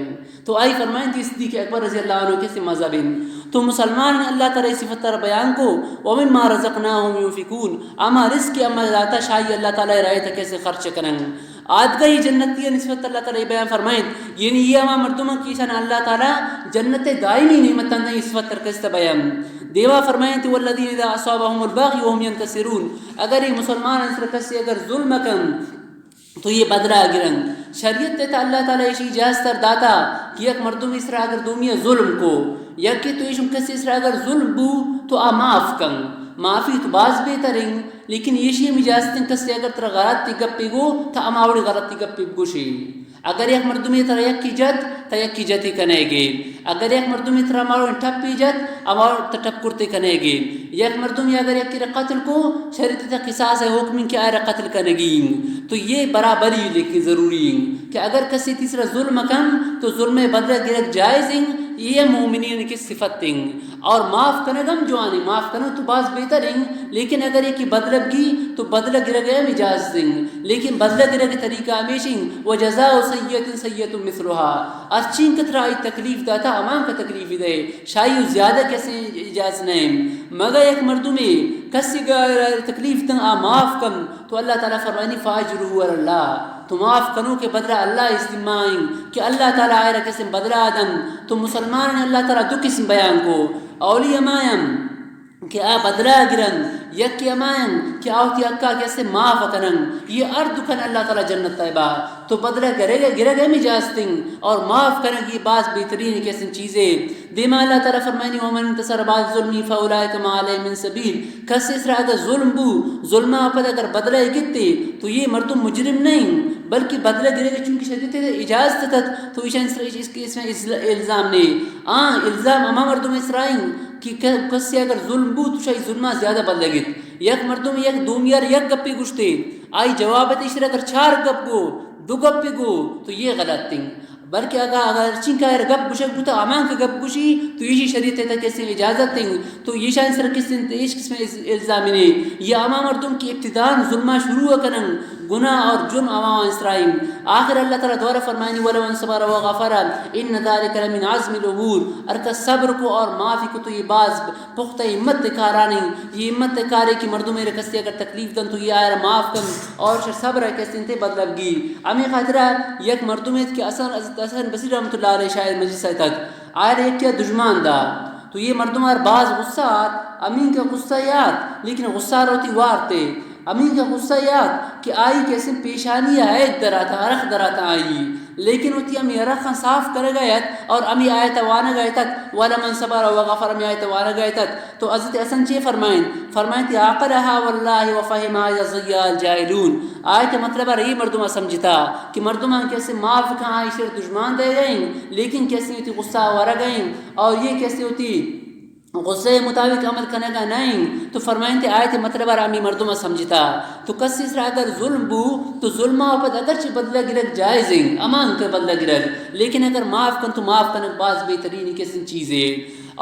تو آئی فرمائیں کہ صدیق اکبر رضی اللہ عنہ کسے مذہب ایں۔ تو مسلمان اللہ تعالی صفت تر بیان کو، ومما رزقناهم ينفقون، اما رزق کہ اما داتا شاہی اللہ تعالی رائے تا کسے خرچ کنن۔ آدگہ یہ جنتی نسبت اللہ تعالی بیان فرمائیں، یعنی یہ ہما مردم کہ ایشان اللہ تعالی جنت دائمی نعمتان دیں، اس وقت ترکست بیان۔ دیما فرمائیں تو والذین اذا اصابهم البغی وهم ينتصرون، اگر یہ مسلمان انسر کسی اگر ظلم کن تو یہ بدلہ گرن۔ شریعت تے تا اللہ تعالی ایشی اجازت تر داتا کہ یک مردم اسرا اگر دومی ظلم کو، یا کہ تو ایشم کسی اسرا اگر ظلم بو تو آ معاف کن۔ معافی تو باز بہترین، لیکن ایشی ہم اجازت ایں کسی اگر ترا غلطی گپی گو تا ہما وڑی غلطی گپی بگوشی۔ اگر یک مردمے ترا یکی جت، تا یکی جتی کنئے گے۔ اگر یک مردمے ترا ہما وڑ ٹپی جت، ہما وڑ تا ٹپ کرتے کنئے گے۔ یک مردمے اگر یکی را قتل کو، شریعت تا قصاص حکم ایں کہ آئرا قتل کنگی۔ تو یہ برابری لیکن ضروری ایں کہ اگر کسی تیسرا ظلم کن، تو ظلم بدلہ گرگ جائز ایں، یہ مومنین کی صفت ایں۔ اور معاف کنگ ہم جوان ایں، معاف کنگ تو باز بہتر ایں، لیکن اگر یکی بدلہ بگی تو بدلہ گرگ ہم اجازت ایں، لیکن بدلہ گرگ طریقہ ہمیش ایں، وجزاء سیئۃ سیئۃ مثلها، ہرچین کہ ترا آئی تکلیف داتا ہمان کا تکلیف دے، شاہی و زیادہ کسے اجازت نہیں۔ مگہ یک مردمے کسی گا تکلیف دن آ معاف کن، تو اللہ تعالی فرمائنی فاجرہ علی اللہ، تو معاف کنو کہ بدلہ اللہ اس ذمہ ایں کہ اللہ تعالی آئرا کسے بدلہ دن۔ تو مسلمان اللہ تعالی دو قسم بیان کو، اولی ہمایاں کہ آ بدلہ گرن، یکی ہمایاں کہ آ وتی حقا کسے معاف کنن۔ یہ ہر دکان اللہ تعالی جنت طیبہ تو بدلہ گرگ، گرگ ہم اجازت ایں اور معاف کنگ یہ باز بہترین کسے چیزے۔ دیما اللہ تعالی فرمائنی ومن انتصر بعد ظلمه فاولئک ما علیہ من سبیل، کس اسرا اگر ظلم بو، ظلم پد اگر بدلہ گتے تو یہ مردم مجرم نہیں، بلکہ بدلہ گرگ چونکہ شریعت اجازت تت تو ایشان اسرا اس، اس، اس میں الزام نہیں۔ آ الزام ہما مردم اسرائیں کہ ک-، کسی اگر ظلم بو تو شاہی ظلمہ زیادہ بدلہ گت۔ یک مردم یک دومیار یک گپی گشتے، آئی جواب تے ایشرا اگر چار گپ گو، دو گپی گو تو یہ غلط ایں۔ بلکہ اگاں، اگاں ہرچین کہ آئرا گپ گوشگ بوتا، ہمان کہ گپ گوشی، تو ایشی شریعت تحت کسے اجازت ایں، تو ایشان سر کسے ایش قسم الزام نے۔ یا ہما مردم کہ ابتداء ظلمہ شروع کنن، گناہ اور جرم ہما انسرائیں۔ آخر اللہ تعالی دوبارہ فرمائنی، ولو ان صبر و غفر ان ذلک لمن عزم الامور۔ ہر کس صبر کو اور معافی کو تو یہ باز پختہ ہمت کارانی، یہ ہمت کارے کہ مردم میرے کسے اگر تکلیف دن تو یہ آئرا معاف کن اور شر صبر کسے انتے بدلہ بگی۔ ہمیں خاطرہ یک مردم ایت کہ حسن، حضرت حسن بصری رحمۃ اللہ علیہ شاید مجلس ء تک آئرا یکیا دژمان دا تو یہ مردم آر باز غصہ آت، امین کا غصہ یات، لیکن غصہ روتی وارتے۔ امین کا غصہ یات کہ آئی کسے پیشانی ء ہید دراتا، ارخ دراتا آئی، لیکن وتی ہمیں ارخاں صاف کرگا یت اور ہمیں آیت وانگا یتت، ولمن صبر و غفر، ہمیں آیت وانگا یتت۔ تو حضرت حسن چے فرمائیں؟ فرمائیں تی عقلها واللہ وفهمها اذا ضیع الجاہلون۔ آیت مطلب ہے یہ مردم سمجھتا کہ مردمان کسے معاف کھاں، ایشر دژمان دے گئیں، لیکن کسے وتی غصہ ورگئیں اور یہ کسے وتی غصے مطابق عمل کنگا نہیں۔ تو فرمائیں تے آیت مطلب آرامی مردم سمجھتا۔ تو کسی سرا اگر ظلم بو تو ظلم پد اگرچہ بدلہ گرگ جائز ہیں، امان کے بدلہ گرگ، لیکن اگر معاف کن تو معاف کنگ باز بہترین کسن چیزے۔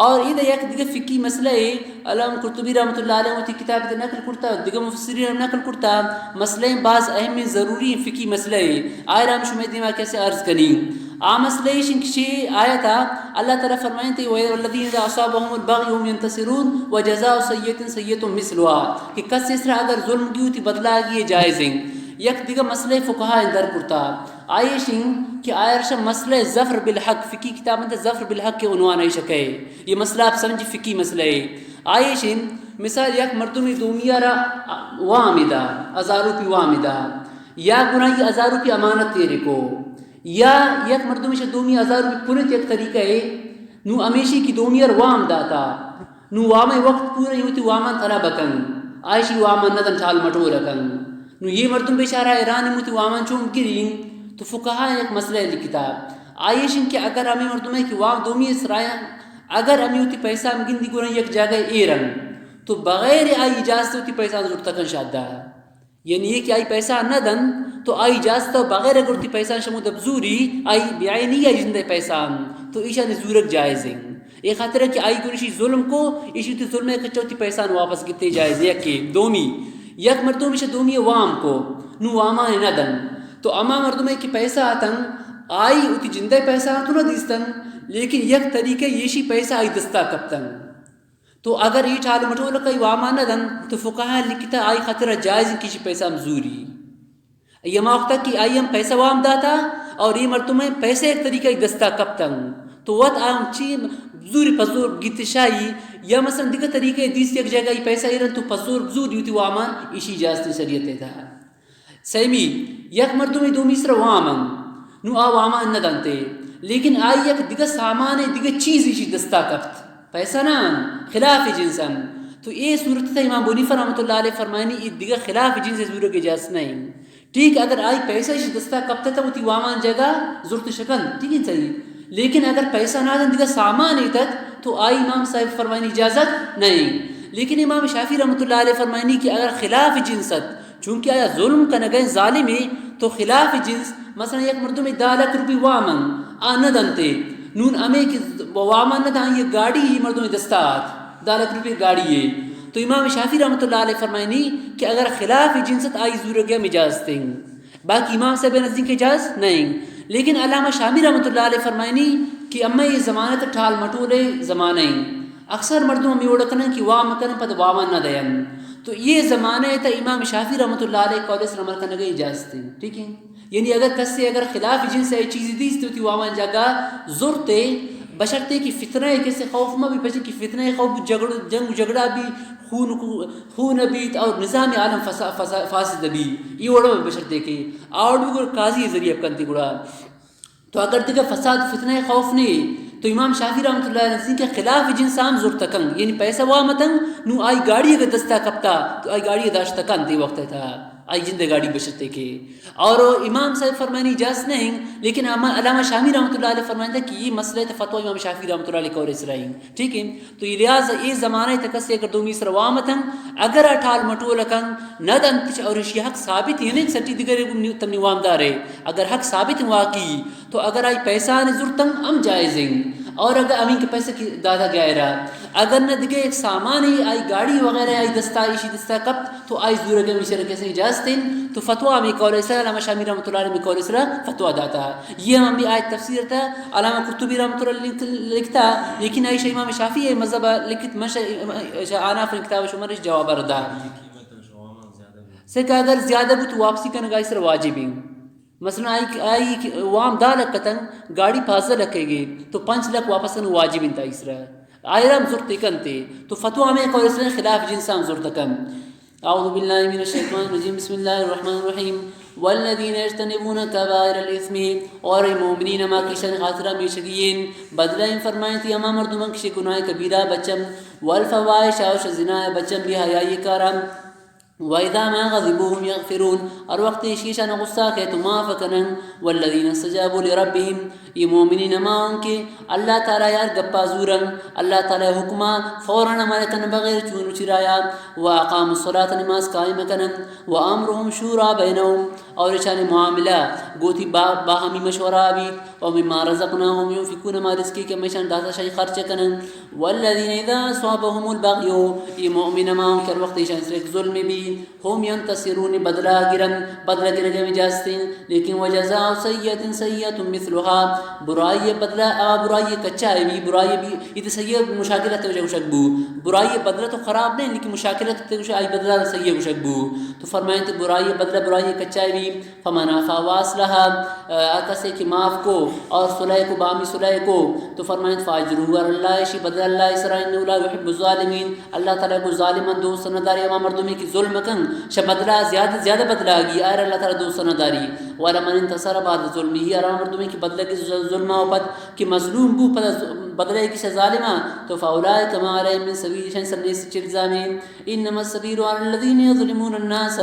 اور ادا یک دیگہ فقہی مسئلہ ہے، علامہ قرطبی رحمۃ اللہ علیہ وتی کتاب تے نقل کرتا، دیگہ مفسرین ہم نقل کرتا، مسئلہ باز اہم ضروری فقہی مسئلہ ہے۔ آئرا ہم شمئے دیما کسے عرض کنی۔ آ مسئلہ ایش انت کہ چہ آیتا اللہ تعالی فرمائنتے، والذین اذا اصابهم البغی هم ینتصرون وجزاء سیئۃ سیئۃ مثلها، کہ کس اسرا اگر ظلم گی وتی بدلہ گی جائز ہیں۔ یک دیگہ مسئلہ فقہا اندر کرتا، آئیش انت کہ آئرشا مسئلہ ظفر بالحق، فقہی کتاب انت ظفر بالحق کے عنوان ایشا کہے۔ یہ مسئلہ آپ سمجھ فقہی مسئلہ ہے۔ آئیش انت مثال یک مردمی دومی را وام دا، ہزار روپی وام دا، یا گناہی ہزار روپی امانت تیرے کو، یا یک مردمے چہ دومی ہزار روپی پلت یک طریقہ ہے، نو ہمیشی کی دومی ار وام داتا، نو وام وقت پورا ہوتی وامان طلب کن، آئیشی وامان ندن ٹال مٹور کن۔ نو یہ مردم بیچارہ ایران موتی وامان چون گرین، تو فقہا یک مسئلہ لکھتا۔ آئیش انت کہ اگر ہمیں مردمے کی وام دومی اسرائیں، اگر ہمیں ہوتی پیسہ ہم گندی گرن یک جاگہ ایرن، تو بغیر آئی اجازت ہوتی پیسہ زرتکن شادہ۔ یعنی یہ کہ آئی پیسہ نہ دن، تو آئی اجازت و بغیر اگر تی پیسہ شمو دبزوری، آئی بیائی نہیں آئی جندے پیسہ ان، تو ایشانی زورگ جائز ہیں۔ اے خاطر کہ آئی گوں ایشی ظلم کو، ایشی وتی ظلم ءِ کچ ءَ وتی پیسہ آں واپس گتے جائز یکے۔ دومی، یک مردم ایشی دومی وام کو، نوں وامان نہ دن۔ تو اما مردمے کہ پیسہ آتن، آئی وتی جندے پیسہ آں تو نہ دیستن، لیکن یک طریقے ایشی پیسہ آئی دستا کپتن۔ تو اگر اے ٹال مٹول کئی وامان نہ دن، تو فقہا لکھتا آئی خاطر جائز کہ ایشی پیسہ ہم زوری۔ اے ہما وقت کہ آئی ہم پیسہ وام داتا اور اے مردم پیسہ یک طریقہ دستا کپتن، تو وت آ چی زوری پزور گیت شاہی یا مثلاً دگہ طریقہ دیست یک جگہ ای پیسہ ایرن تو پزور زوری وتی وامان، ایشی اجازت شریعت ءِ تہا۔ سیمی، یک مردمے دومی سرا وام انت، نوں آ وامان نہ دنتے، لیکن آئی یک دگہ سامان، دگہ چیز ایشی دستا کپت، پیسہ نہ انت، خلاف جنس انت۔ تو اے صورت ءِ تہا امام ابو حنیفہ رحمۃ اللہ علیہ فرمائنی، اے دگہ خلاف جنس زورگ اجازت نہ انت۔ ٹھیک، اگر آئی پیسہ ایشی دستا کپتہ تہ وتی وامان جگہ زرت شکن، ٹھیک ہے، صحیح۔ لیکن اگر پیسہ نہ دن، دگہ سامان ایتت، تو آئی امام صاحب فرمائنی اجازت نہ انت۔ لیکن امام شافعی رحمۃ اللہ علیہ فرمائنی کہ اگر خلاف جنس ات، چونکہ آیا ظلم کنگئے ظالمے، تو خلاف جنس، مثلاً یک مردمے دہ لکھ روپی وامن، آ نہ دنتے، نون ہمے کہ وامان نہ دن، یہ گاڑی یہ مردمے دستا آت، دہ لکھ روپی گاڑی ہے۔ تو امام شافعی رحمۃ اللہ علیہ فرمائنی کہ اگر خلاف جنس ات آئی زورگی ہم اجازت انت۔ باقی امام صاحب نزدیک اجازت نہ انت۔ لیکن علامہ شامی رحمۃ اللہ علیہ فرمائنی کہ اما یہ زمانہ تہ ٹال مٹولے زمانہ انت۔ اکثر مردم ہمے وڑ کنن کہ وام کنن پد وامان نہ دین۔ تو یہ زمانہ تہ امام شافعی رحمۃ اللہ علیہ قول سر عمل کنگی اجازت انت۔ ٹھیک ہے؟ یعنی اگر کسے اگر خلاف جنس ءِ چیزی دیست وتی وامان جگہ زرتے، بشرطے کہ فتنہ ءِ کسے خوف مہ بی، پچے کہ فتنہ ءِ خوف، جھگڑ، جنگ و جھگڑا بی، خون کو، خون بیت اور نظام عالم فسا-، فسا-، فاسد بی۔ یہ وڑ بشرطے کہ آوڑ بی گڑا قاضی ذریعہ کنتے گڑا۔ تو اگر دگہ فساد فتنہ ءِ خوف نے، تو امام شافعی رحمۃ اللہ علیہ نزدیک کہ خلاف جنس ہم زرت کن، یعنی پیسہ وامتن، نو آئی گاڑی اگر دستا کپتا، تو آئی گاڑی داشت کن دی وقت تھا، آئی جند گاڑی بشرتے کہ۔ اور امام صاحب فرمانی اجازت نہیں، لیکن اما-، علامہ شامی رحمۃ اللہ علیہ فرمائندہ کہ یہ مسئلہ تہ فتویٰ امام شافعی رحمۃ اللہ علیہ قول اسرائیل، ٹھیک ہے؟ تو یہ لحاظ اے زمانہ تہ کسے اگر دومی سر وامتن، اگر آ ٹال مٹول کن، نہ دنتش اور اشی حق ثابت ہے نہیں، سٹی دیگر تمنی وامدار ہے۔ اگر حق ثابت واقعی، تو اگر آئی پیسہ نے زرتن ہم جائز ہیں، اور اگر امین کے پیسہ کی دادا گیا را، اگر نہ دگہ ایک سامان ہی آئی گاڑی وغیرہ آئی دستا، اشی دستا کپت، تو آئی زورگ ہم اشرا کسے اجازت ہیں۔ تو فتویٰ ہمیں قول اسرائیل، علامہ شامی رحمۃ اللہ علیہ قول اسرائیل فتویٰ داتا۔ یہ ہم ہمیں آیت تفسیر تھا، علامہ قرطبی رحمۃ اللہ علیہ لکھ-، لکھتا، لیکن آئی شاہ امام شافعی مذہب لکھت، من شاہ، شاہ آناف کتاب شمارش جواب ردا۔ سے کہ اگر زیادہ بو تو واپسی کنگا اسرا واجب ہیں۔ مثلاً آئی، آئی وام دہ لکھ کتن، گاڑی پانزدہ لکھ گی، تو پنچ لکھ واپس کنگ واجب انت اسرا۔ آئرا ہم زرت کنتے، تو فتویٰ ہمیں قول اسرائیل خلاف جنس ہم زرت کن۔ اعوذ باللہ من الشیطان الرجیم، بسم اللہ الرحمن الرحیم۔ والذین یجتنبون کبائر الاثم، اور اے مومنین ہما کہ شان خاطرہ میشگین، بدلہ ان فرمائیں تھی ہما مردمان کہ گناہ کبیرہ بچن، والفواحش اور زنا بچن، بے حیائی کاران، وَإِذَا مَا غَضِبُوا هُمْ يَغْفِرُونَ، ہر وقت ایشی شان غصہ کہ تو معاف کنن۔ وَالَّذِينَ اسْتَجَابُوا لِرَبِّهِمْ، یہ مومنین ہما ہوں کہ اللہ تعالی یار گپا زورن، اللہ تعالی حکمہ فوراً عمل کن بغیر چون چرایا، وَأَقَامُوا الصَّلَاةَ، نماز قائم کنن، وَأَمْرُهُمْ شُورَىٰ بَيْنَهُمْ، اور ایشانی معاملہ گوتی با-، باہمی مشورہ بیت، وَمِمَّا رَزَقْنَاهُمْ يُنْفِقُونَ، ما رزقی کہ ہمیشان داتا شاہی خرچ کنن۔ وَالَّذِينَ إِذَا أَصَابَهُمُ الْبَغْيُ، یہ مومن ہما ہوں کہ ہر وقت ایشان سر ایک ظلم بی، هُمْ يَنْتَصِرُونَ، بدلہ گرن، بدلہ گرگ ہمیں جاستے ہیں۔ لیکن وَجَزَاءُ سَيِّئَةٍ سَيِّئَةٌ مِثْلُهَا، برائی بدلہ، آ برائی کچا ہے بھی، برائی بھی، یہ تو سیئہ مشاکلت تو گوشگ بو۔ برائی بدلہ تو خراب نہیں، لیکن مشاکلت تو گوشگ، آئی بدلہ سیئہ گوشگ بو۔ تو فرمائیں تو برائی بدلہ، برائی کچا ہے بھی، فَمَنْ عَفَا وَأَصْلَحَ، آ، کسے کہ معاف کو اور صلح کو، باہمی صلح کو، تو فرمائیں فَأَجْرُهُ عَلَى اللَّهِ، اشی بدلہ اللہ سرا، إِنَّهُ لَا يُحِبُّ الظَّالِمِينَ، اللہ تعالی کو ظالمان دوست نہ داری، ہما مردمی کہ ظلم کن، شہ بدلہ زیادہ، زیادہ بدلہ گی، آئر اللہ تعالی دوست نہ داری۔ وَلَمَنِ انْتَصَرَ بَعْدَ ظُلْمِهِ، اور ہما مردمی کہ بدلہ کی ظلم آ پد کہ مظلوم بو، پد بدلہ کی شہ ظالمہ، تو فَأُولَٰئِكَ مَا عَلَيْهِمْ مِنْ سَبِيلٍ، شان سر نیست چہ الزامی۔ إِنَّمَا السَّبِيلُ عَلَى الَّذِينَ يَظْلِمُونَ النَّاسَ،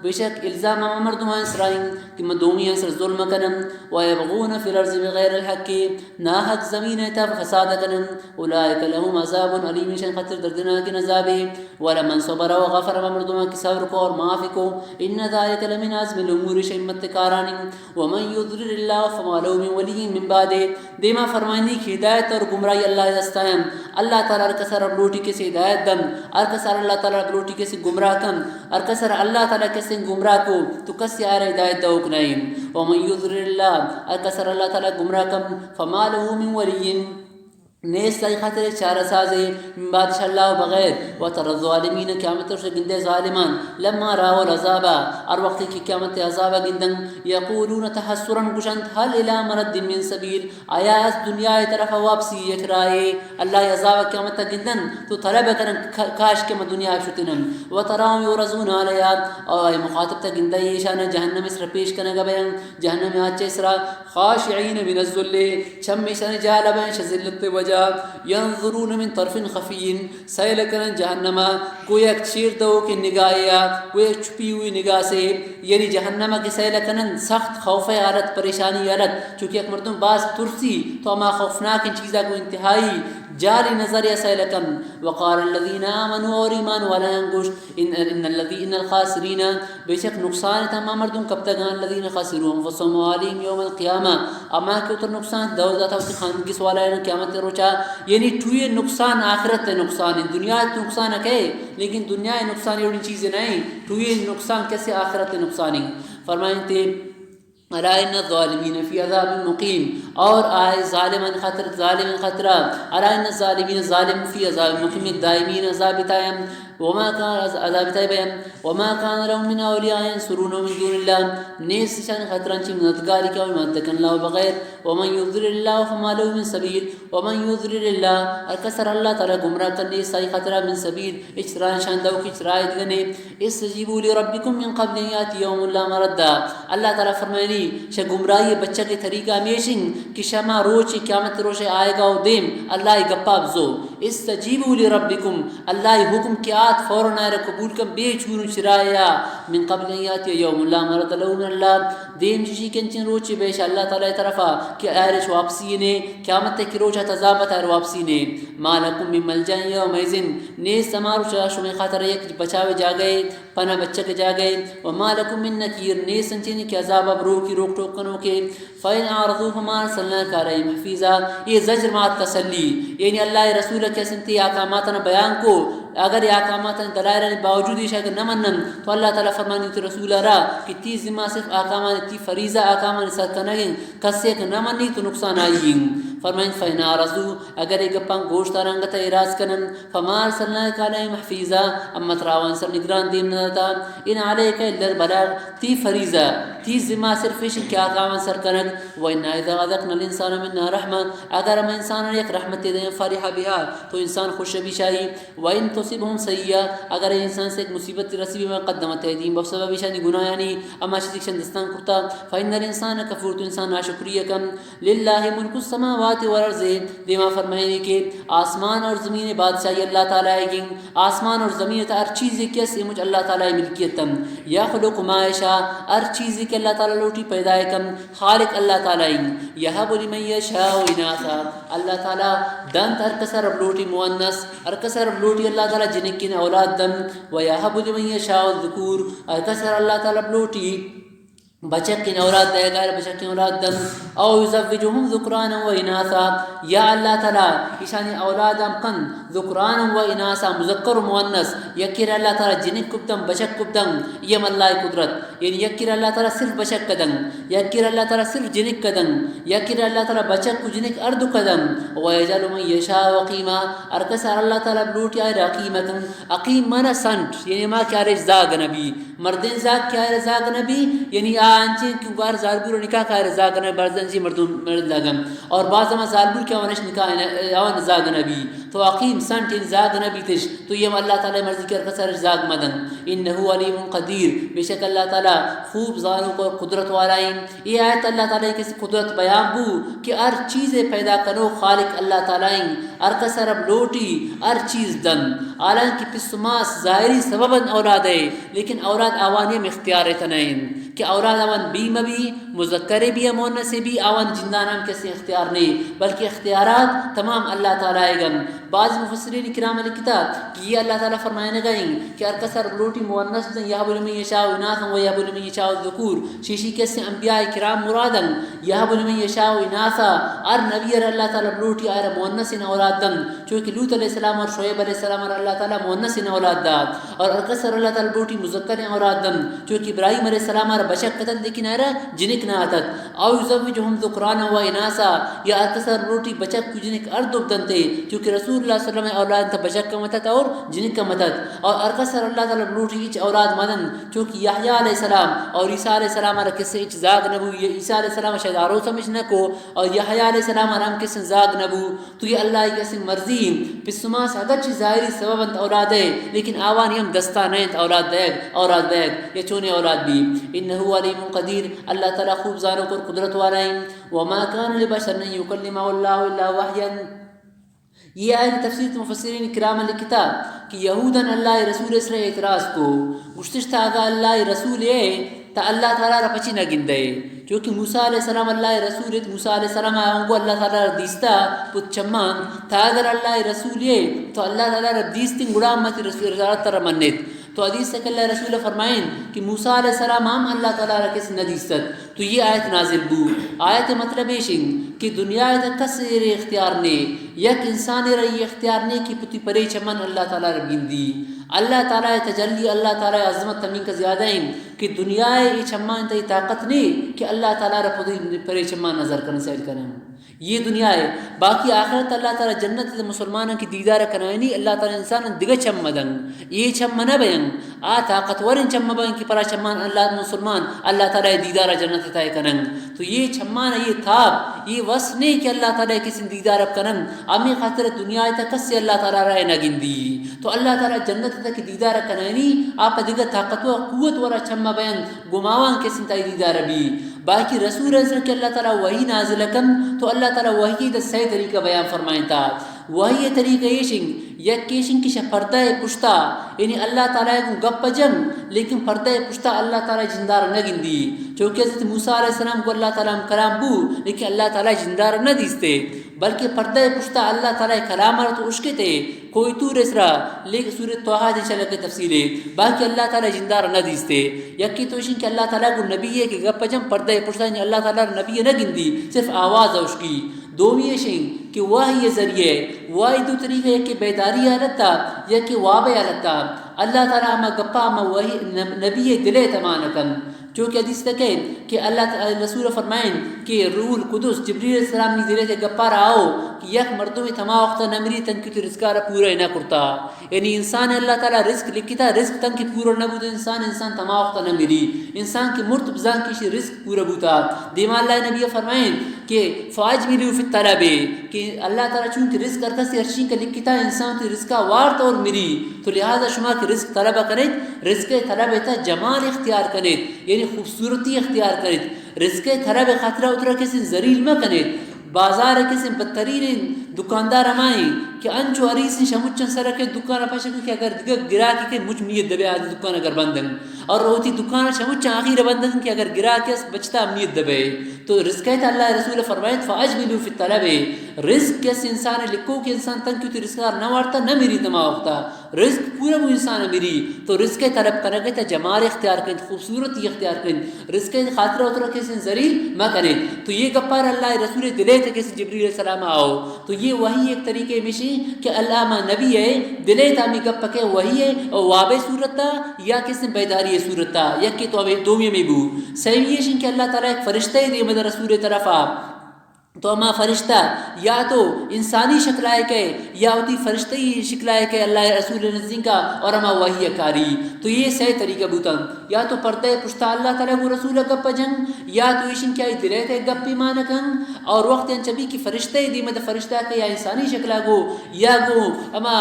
بے شک الزام ہما مردمان سرائیں کہ من دومی سر ظلم کنن، وَيَبْغُونَ فِي الْأَرْضِ بِغَيْرِ الْحَقِّ، ناحق زمین تہا فساد کنن، أُولَٰئِكَ لَهُمْ عَذَابٌ أَلِيمٌ، شان خاطر دردناکیں عذابے، وَلَمَنْ صَبَرَ وَغَفَرَ، ہما مردمان کہ صبر کو اور معاف کو، إِنَّ ذَٰلِكَ لَمِنْ عَزْمِ الْأُمُورِ، شہ ہمت کارانی۔ وَمَنْ يُضْلِلِ اللَّهُ فَمَا لَهُ مِنْ وَلِيٍّ مِنْ بَعْدِهِ، دیما فرمائنی کہ ہدایت اور گمراہی اللہ دستا ہیں۔ اللہ تعالی ہر کسر لوٹی کسی ہدایت دن، ہر کسر اللہ تعالی لوٹی کسی گمراہ کن، ہر کسر اللہ تعالی کسی گمراہ کو تو کسی آرہ ہدایت دوک نہیں۔ ومن یضلل اللہ، ہر کسر اللہ تعالی گمراہ کن، فما له من ولی، نیست آئی خاطر چارہ سازے من بعد اللہ بغیر۔ وتری الظالمین، قیامت روچ گندے ظالمان، لما رأوا العذاب، ہر وقت کہ قیامت عذاب گندن، یقولون تحسرا، گشنت، هل الی مرد من سبیل، آیا است دنیا طرف واپسی یک راہے؟ اللہ عذاب قیامت گندن تو طلب کرن، کا-، کاش کہ من دنیا شتنم۔ وتراهم یعرضون علیها، اور اے مخاطب تا گندے ایشان جہنم سر پیش کنگا بیان، جہنم آچے سرا، خاشعین من الذل، چم ایشان جال بین ش ذلت وجہ، ینظرون من طرف خفی، سیل کنن جہنما گویا یک چیر دو کہ نگاہیا، گویا یک چھپی ہوئی نگاہ سے، یعنی جہنما کہ سیل کنن سخت خوف حالت، پریشانی حالت، چونکہ یک مردم باز ترسی تو ہما خوفناک چیزا کو انتہائی جالی نظر یا سیل کن۔ وقال الذین آمنوا، اور ایمان والایان گوشت، ان، ان الذی، ان الخاسرین، بے شک نقصان تمام مردم کپتگان، الذین خسروا انفسهم و اہلیهم یوم القیامہ، اما کہ اتر نقصان دو ذات وتی خاندگی سوالا قیامت روچا، یعنی ٹوئے نقصان آخرت نقصان، دنیا نقصان کئے، لیکن دنیا نقصان ایوڑی چیز نہیں، ٹوئے نقصان کسی آخرت نقصانی۔ فرمائیں تے، الا ان الظالمین فی عذاب مقیم، اور آئے ظالمان خطر، ظالمان خطرہ، الا ان الظالمین، ظالم، فی عذاب مقیم، دائمین عذاب تائم، وما کان، عذ-، عذاب تائبہ، وما کان لهم من اولیاء ینصرونهم من دون اللہ، نیست شان خطران چی مددگاری کہ مدد کن اللہ بغیر، ومن یضلل اللہ فما له من سبیل، ومن یضلل اللہ، ہر کسر اللہ تعالی گمراہ کن نیست آئی خطرہ من سبیل، اچ راہ نشان دو کہ اچ راہ دگنے۔ استجیبوا لربکم من قبل ان یاتی یوم لا مرد۔ اللہ تعالی فرمائنی، شہ گمراہی بچگ طریقہ ہمیشن کہ شما روچ قیامت روچ آئیگا و دیم اللہ گپا بزو۔ استجیبوا لربکم، اللہ حکم کہ آت فوراً آئرا قبول کن بے چون چرایا، من قبل ان یاتی یوم لا مرد له من اللہ، دیم چشی کنچن روچے بیش اللہ تعالی طرفا کہ آئرش واپسی نے، قیامت کہ روچا تزابت آئر واپسی نے۔ ما لکم من ملجا یومئذ، نیست ہما روچا شمے خاطر یک بچاوے جاگہے، پناہ بچک جاگہے، وما لکم من نکیر، نیست انچینی کہ عذابا بروکی روک ٹوک کنوکے۔ فإن أعرضوا فما أرسلناك عليهم حفيظا، یہ زجر ما تسلی، یعنی اللہ رسول کہ سنتی آکاماتنا بیان کو، اگر یہ آکاماتنا دلائلانی باوجود ایشا کہ نہ منن، تو اللہ تعالی فرمانی تی رسول را کہ تی ذمہ صرف آکامان تی فریضہ آکامان سر کنگیں، کسے کہ نہ منی تو نقصان آئی۔ فرمائیں فإن أعرضوا، اگر یہ گپاں گوش دارنگتا اعراض کنن، فما أرسلناك عليهم حفيظا، اما ترا آوان سر نگران دیم نہ داتا، إن عليك إلا البلاغ، تی فریضہ، تی ذمہ صرف ایش کہ آکامان سر کنگ، وإنا إذا أذقنا الإنسان منا رحمة، اگر ہم انسان یک رحمت دیں، فرح بها، تو انسان خوش بی شاہی، وإن تصبهم سيئة، اگر انسان سے ایک مصیبت رسی بما قدمت أيديهم، بسبب ایشانی گناہانی، اما چیزی شن دستان کرتا، فإن الإنسان كفور، تو انسان ناشکری کن، لله ملك السماوات والأرض، دیما فرمائنی کہ آسمان اور زمین بادشاہی اللہ تعالی گیں، آسمان اور زمین تا ہر چیزی کہ است مجھ اللہ تعالی ملکیت ہم، يخلق ما يشاء، ہر چیزی کہ اللہ تعالی لوٹی پیدا کن، خالق اللہ تعالی ہیں، يهب لمن يشاء إناثا، اللہ تعالی دنت ہر کسر لوٹی مؤنث، ہر کسر لوٹی اللہ تعالی جنکین اولاد دن، ويهب لمن يشاء الذكور، ہر کسر اللہ تعالی لوٹی بچکین اولاد دئیگا، بچکین اولاد دن، أو يزوجهم ذكرانا وإناثا، یا اللہ تعالی ایشانی اولاد ہم کن ذکرانا و اناثا، مذکر و مؤنث، یکی را اللہ تعالی جنک کبدن، بچک کبدن، یہ ہم اللہ قدرت، یعنی یکی را اللہ تعالی صرف بچک کدن، یکی را اللہ تعالی صرف جنک کدن، یکی را اللہ تعالی بچک و جنک ہر دو کدن، ويجعل من يشاء عقيما، ہر کس اللہ تعالی بلوٹی آئی را عقیم کن، عقیم مانا سنٹ، یعنی ما کہ آرش زاگ نبی، مردین زاگ کہ آئرا زاگ نبی، یعنی آ انچیں کہ گوار زالبور نکاح کہ آئرا زاگ نبی، برزن جی مردم مرد لگن۔ اور بعض ہما زالبور کہ آوانش نکاح نہ، آوان زاگ نبی۔ تو عقیم سنٹ یعنی زاگ نبی تش۔ تو یہ ہم اللہ تعالی مرضی کہ ہر کس آئرا زاگ مدن۔ إنه عليم قدير۔ بے شک اللہ تعالی خوب زانوک اور قدرت والا ہیں۔ یہ آیت اللہ تعالی کسی قدرت بیان بو کہ ہر چیز پیدا کنو خالق اللہ تعالی ہیں۔ ہر کس رب لوٹی، ہر چیز دن۔ حالانکہ پس و ماس ظاہری سبب اولاد ہے۔ لیکن اولاد آوانی ہم اختیار ء تہ نہ انت کہ اولاد آوان بی مہ بی، مذکرے بی یا مؤنثے بی، آوان جندان ہم کسی اختیار نہیں، بلکہ اختیارات تمام اللہ تعالی ء گن۔ بعض مفسرین کرام لکھتا کہ یہ اللہ تعالیٰ فرمائنگا ہیں کہ ہر کس ہر لوٹی مؤنث دن، یہب لمن یشاء اناثا و یہب لمن یشاء الذکور، شیشی کسے انبیاء کرام مرادن، یہب لمن یشاء اناثا، ہر نبی ار اللہ تعالیٰ بلوٹی آئرا مؤنث ان اولاد دن، چونکہ لوط علیہ السلام اور شعیب علیہ السلام ار اللہ تعالیٰ مؤنث ان اولاد دات، اور ہر کس ار اللہ تعالیٰ بلوٹی مذکر ان اولاد دن، چونکہ ابراہیم علیہ السلام ار بچک کتن لیکن آئرا جنک نہ اتت۔ او یزوجہم ذکرانا و اناثا، یا ہر کس ار لوٹی بچک کو جنک ہر دو بدنتے، چونکہ رسول اللہ صلی اللہ علیہ وسلم اولاد تا بچک کم اتت اور جنک کم اتت۔ اور ہر کس ار اللہ تعالیٰ لوٹی اچ اولاد مدن، چونکہ یحییٰ علیہ السلام اور عیسیٰ علیہ السلام ار کسے اچ زاگ نبو، یا عیسیٰ علیہ السلام شاید آروس ہم اچ نکو، اور یحییٰ علیہ السلام ار ہم کسے زاگ نبو۔ تو یہ اللہ ءِ کسے مرضی انت۔ پس و ماس اگرچہ ظاہری سبب انت اولاد ءِ، لیکن آوانی ہم دستا نہ انت اولاد دئیگ، اولاد دئیگ، یا چونیں اولاد بی۔ انہ علیم قدیر، اللہ تعالیٰ خوب زانوک اور قدرت والا انت۔ وما کان لبشر ان یکلمہ اللہ الا وحیا۔ یہ آیت تفسیر تو مفسرین کرام لکھتا کہ یہودن اللہ ءِ رسول ءِ سرا اعتراض کو، گوشتش تا اگا اللہ ءِ رسول ئے تا اللہ تعالیٰ را پچی نہ گندئے؟ چونکہ موسیٰ علیہ السلام اللہ ءِ رسول ات، موسیٰ علیہ السلام آنگو اللہ تعالیٰ را دیستا پت چمان، تا اگر اللہ ءِ رسول ئے تو اللہ تعالیٰ را دیستیں گڑا متی رسول رسالت را منت۔ تو حدیث کہ اللہ ءِ رسول فرمائیں کہ موسیٰ علیہ السلام ہم اللہ تعالیٰ را کس نہ دیستت۔ تو یہ آیت نازل بو۔ آیت مطلب ایش انت کہ دنیا ءِ تہ کس ءِ اختیار نے، یک انسان را یہ اختیار نے کہ پتی پرے چمان اللہ تعالیٰ را گندی۔ اللہ تعالیٰ ءِ تجلی، اللہ تعالیٰ ءِ عظمت ہمینکہ زیادہ انت کہ دنیا ءِ اے چمان تئی طاقت نے کہ اللہ تعالیٰ را پتی پرے چمان نظر کنن، سیل کنن۔ یہ دنیا ءِ، باقی آخرت اللہ تعالیٰ جنت ءِ مسلماناں کہ دیدار کنائینی، اللہ تعالیٰ انسان دگہ چم مدن، یہ چم نہ بین۔ آ طاقتوریں چم بین کہ پرا چمان اللہ مسلمان اللہ تعالیٰ دیدار جنت تہ کنن۔ تو یہ چمان، یہ تاب، یہ وس نے کہ اللہ تعالیٰ کسی دیدار کنن۔ ہمیں خاطر دنیا ءِ تہ کس اللہ تعالیٰ را نہ گندی۔ تو اللہ تعالیٰ جنت تہ کہ دیدار کنائینی، آپ دگہ طاقتور قوت ورا چم بین، گماوان کسی تئی دیدار بی۔ باقی رسول ءِ کہ اللہ تعالیٰ وحی نازل کن، تو اللہ تعالیٰ وحی ءِ سئے طریقہ بیان فرمائنتا۔ وحی ءِ طریقہ ایش انت، یک ایش انت کہ شہ پردہ ءِ پشتا، یعنی اللہ تعالیٰ ءَ گوں گپ جن، لیکن پردہ ءِ پشتا اللہ تعالیٰ جندار نہ گندی۔ چونکہ حضرت موسیٰ علیہ السلام گوں اللہ تعالیٰ ہم کلام بو، لیکن اللہ تعالیٰ جندار نہ دیستے، بلکہ پردہ ءِ پشتا اللہ تعالیٰ ءِ کلام ءَ را تو اشکتے۔ کوہ طور ءِ سرا، لیکن سورہ طٰہٰ ءِ چلک تفصیل ہے، باقی اللہ تعالیٰ جندار نہ دیستے۔ یکی تو ایش انت کہ اللہ تعالیٰ گوں نبی ءَ کہ گپ جن پردہ ءِ پشتا، یعنی اللہ تعالیٰ را نبی ءَ نہ گندی، صرف آواز ءَ اشکی۔ دومی ایش انت کہ وحی ءِ ذریعے، وحی دو طریقہ، یکی بیداری حالتا، یکی واب حالتا۔ اللہ تعالیٰ ہما گپا، ہما وحی نب-، نبی ءِ دل ءِ تہ مان کن۔ چو کہ حدیث تک ہے کہ اللہ تعالیٰ رسول فرمائیں کہ روح القدس جبریل علیہ السلام نی دل ءِ تہ گپا را آؤ کہ یک مردمے تما وقتا نہ مری تنکہ تو رزقا را پورا نہ کرتا۔ یعنی انسان ءَ اللہ تعالیٰ رزق لکھتا، رزق تنکہ پورا نہ بوتا، انسان، انسان تما وقتا نہ مری۔ انسان کہ مرت بزان کہ ایشی رزق پورا بوتا۔ دیما اللہ ءِ نبی فرمائیں کہ فاجملوا فی الطلب، کہ اللہ تعالیٰ چونکہ رزق ہر کسی ہرچی کہ لکھتا، انسان تو رزقا وارت اور مری۔ تو لہذا شما کہ رزق طلب کنیت، رزق طلب ءِ تہ جمال اختیار کنیت، یعنی خوبصورتی اختیار کنیت۔ رزق طلب ءِ خاطرا اترا کسی ذلیل مہ کنیت۔ بازار ءِ کسی بدترین دکاندار ہمائیں کہ انچو حریصیں شمچن سر کہ دکان پش کہ اگر دگہ گراکے کہ مچ میت دبے آ دکان اگر بندن، اور وتی دکان شمچن آخیر بندن کہ اگر گراکے اس بچتا میت دبے۔ تو رزق ءِ تہ اللہ ءِ رسول فرمائیت فاجملوا فی الطلب، رزق کس انسان لکھو کہ انسان تنکہ وتی رزقا نہ وارتا نہ مری تما وقتا۔ رزق پورا بو انسان مری، تو رزق ءِ طلب کنگ ءِ تہ جمال اختیار کنیت، خوبصورتی اختیار کنیت، رزق ءِ خاطر اترا کسی ذلیل مہ کنیت۔ تو یہ گپار اللہ ءِ رسول ءِ دل ءِ تہ کسی جبریل علیہ السلام آؤ۔ تو یہ وحی ایک طریقے مشی کہ اللہ ہما نبی ءِ دل ءِ تہ ہمیں گپ کہ وحی ءِ واب ءِ صورتا یا کسی بیداری ءِ صورتا، یکی تو ہمیں دومی ہمیں بو۔ سیمی ایش کہ اللہ تعالیٰ ایک فرشتہ ءِ دیما دات رسول ءِ طرفا۔ تو ہما فرشتہ یا تو انسانی شکلا ءَ کئے یا وتی فرشتئی شکلا ءَ کئے اللہ ءِ رسول ءِ نزدیکا اور ہما وحی ءَ کاری۔ تو یہ سئے طریقہ بوتن، یا تو پردہ ءِ پشتا اللہ تعالیٰ گوں رسول ءَ گپ جن، یا تو ایشن کہ آئی دل ءِ تہ گپی مان کن، اور وقت انچ بی کہ فرشتہ ءِ دیما دات فرشتہ کہ یا انسانی شکلا گو یا گو ہما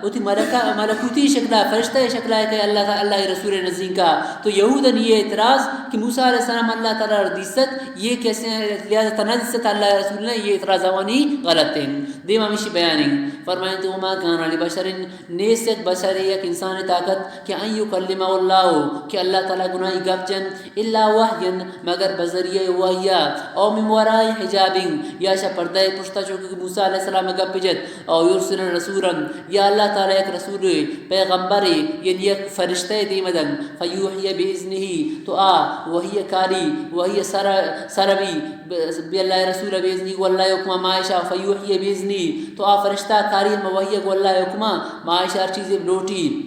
وتی ملکا-، ملکوتی شکلا، فرشتہ ءِ شکلا ءَ کئے اللہ تعالیٰ، اللہ ءِ رسول ءِ نزدیکا۔ تو یہودن یہ اعتراض کہ موسیٰ علیہ السلام اللہ تعالیٰ را دیست، یہ کسے لہذا تہ نہ دیست اللہ رسول نہ، یہ اعتراض آوانی غلط ہیں۔ دیم ہمیشی بیان ہیں۔ فرمائیں تو وما کان لبشر، نیست یک بشر یک انسان طاقت کہ ان یکلمہ اللہ، کہ اللہ تعالی گناہی گپ جن، الا وحیا، مگر بذریعہ وحیا، او من وراء حجاب، یا شہ پردہ پشتا چوکہ موسی علیہ السلام گپ جت، او یرسل رسولا، یا اللہ تعالی یک رسول پیغمبر، یعنی یک فرشتہ دیم دن، فیوحی باذنہ، تو آ وحی کاری، وحی سر، سر بی، بی اللہ رسول باذنہ، گو اللہ حکمہ مائشا، فیوحی باذنہ، تو آ فرشتہ کاری ہم وحی گو اللہ حکمہ مائشا ہر چیزے بلوٹی۔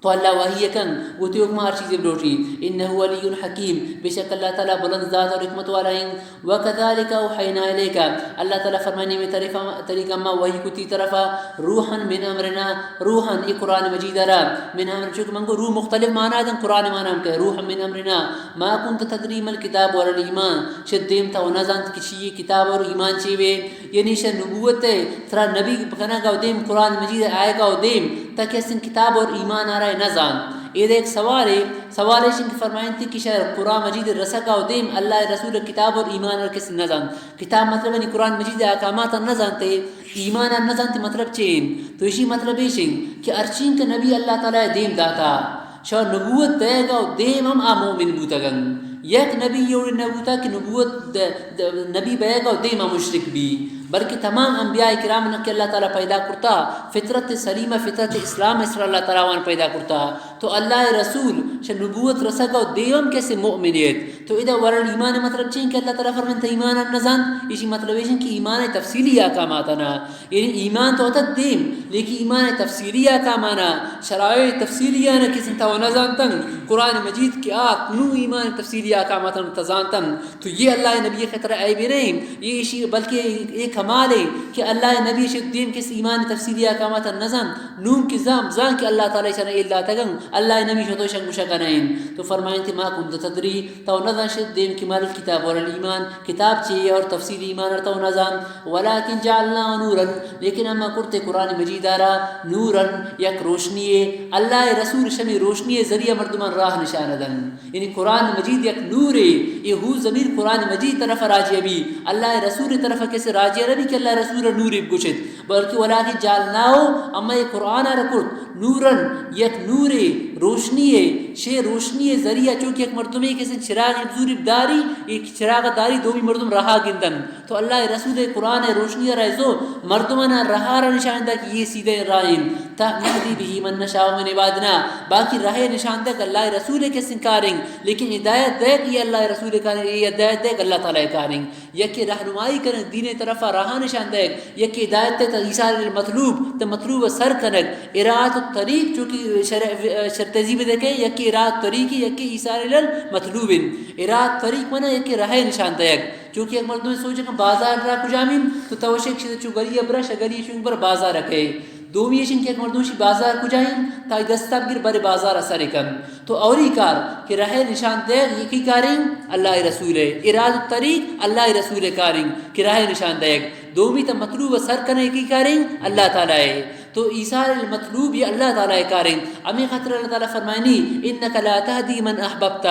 تو اللہ وحی کن، وتی حکم ہر چیزے بلوٹی۔ انہ علی حکیم، بے شک اللہ تعالی بلند ذات اور حکمت والا ہیں۔ وکذالک اوحینا الیک، اللہ تعالی فرمانی میں طریقہ، طریقہ ما وحی کتی طرفا، روحا من امرنا، روحا، یہ قرآن مجید را، من امر، چونکہ من کو روح مختلف معنی دن، قرآن معنی ہم کہ روحا من امرنا، ما کنت تدری ما الکتاب ولا الایمان، شہ دیم تو نزانت کہ چی کتاب اور ایمان چی وے، یعنی شہ نبوت ترا نبی کنگا و دیم، قرآن مجید آئیگا و دیم، تا کسن کتاب اور ایمان آرا نزانت۔ اے ایک سوالے، سوال ایشن کہ فرمائنتی کہ شہ قرآن مجید رسگا و دیم اللہ رسول کتاب اور ایمان آرا کسن نزانت۔ کتاب مطلب یعنی قرآن مجید احکامات نزانتے، ایمان نزانتے مطلب چین؟ تو ایشی مطلب ایشن کہ ہرچین کہ نبی اللہ تعالی دیم داتا، شہ نبوت دئیگا و دیم ہم آ مومن بوتگن۔ یک نبی یوڑی نبوتا کہ نبوت د-، د-، نبی بئیگا و دیم ہم مشرک بی، بلکہ تمام انبیاء کرام کہ اللہ تعالی پیدا کرتا، فطرت سلیمہ، فطرت اسلام سرا اللہ تعالی وان پیدا کرتا۔ تو اللہ رسول شہ نبوت رسگا و دیم ہم کسے مومن ایت۔ تو ادا ورل ایمان مطلب چین کہ اللہ تعالی فرمائنت ایمان نزانت؟ ایشی مطلب ایشن کہ ایمان تفصیلی احکامات نا۔ یعنی ایمان تو اتت دیم، لیکن ایمان تفصیلی احکامانا، شرائع تفصیلی آنا کسن تو نزانتن۔ قرآن مجید کہ آت، نو ایمان تفصیلی احکاماتن تزانتن۔ تو یہ اللہ نبی خطر عیب نہیں، یہ ایشی بلکہ یہ کمال ہے کہ اللہ نبی شہ دیم کس ایمان تفصیلی احکامات نزانت۔ نون کہ زام زان کہ اللہ تعالی شان الا تگن، اللہ نبی شتو شنگوشا کنین۔ تو فرمائنت ما کنت تدری، تو نزان شہ دیم کہ ما الکتاب ولا الایمان، کتاب چی اور تفصیل ایمان ار تو نزان، ولکن جعلناه نورا، لیکن اما کرتے قرآن مجید آرا نورا، یک روشنی ہے۔ اللہ رسول شمی روشنی ذریعہ مردمان راہ نشان دن۔ یعنی قرآن مجید یک نورے، یہ ہو ضمیر قرآن مجید طرف راجع بی، اللہ رسول طرف کسے راجع نہ بی کہ اللہ رسول نورے بگوشت، بلکہ ولکن جعلناه، اما یہ قرآن آرا کرت نورا، یک نورے، روشنی ہے، شے روشنی ذریعہ چونکہ یک مردمے کسے چراغ بزوری داری، یہ چراغ داری دومی مردم رہا گندن۔ تو اللہ رسول قرآن روشنی را زو مردمانا رہا را نشان دا کہ یہ سیدھے راہ ہیں۔ تا نهدی به من نشاء من عبادنا، باقی راہ نشان دے کہ اللہ رسول کسن کاریں، لیکن ہدایت دے کہ یہ اللہ رسول کاریں، یہ ہدایت دے کہ اللہ تعالی کاریں۔ یکی رہنمائی کنگ دین طرف راہ نشان دے، یکی ہدایت تے تا ایصال المطلوب، تے مطلوب سر کنگ، اراءۃ الطریق، چونکہ شر-، شر تہذیب دے کہ یکی اراءۃ الطریق، یکی ایصال المطلوب۔ اراءۃ الطریق منا یکی راہ نشان دے۔ چونکہ یک مردم سوچ کہ بازار را کجامین، تو تو شک شد چو گلی برا، شہ گلی چون بر بازار کئے۔ دومی ایشن کہ یک مردم شی بازار کجائیں، تا دستا بگر بر بازار سر کن۔ تو اولی کار کہ رہ نشان دے، یکی کاریں اللہ رسول ہے۔ اراءۃ الطریق اللہ رسول کاریں کہ رہ نشان دے۔ دومی تا مطلوب سر کنے، یکی کاریں اللہ تعالی ہے۔ تو ایصال المطلوب یہ اللہ تعالی کاریں۔ ہمیں خاطر اللہ تعالی فرمائنی، انک لا تهدی من احببت۔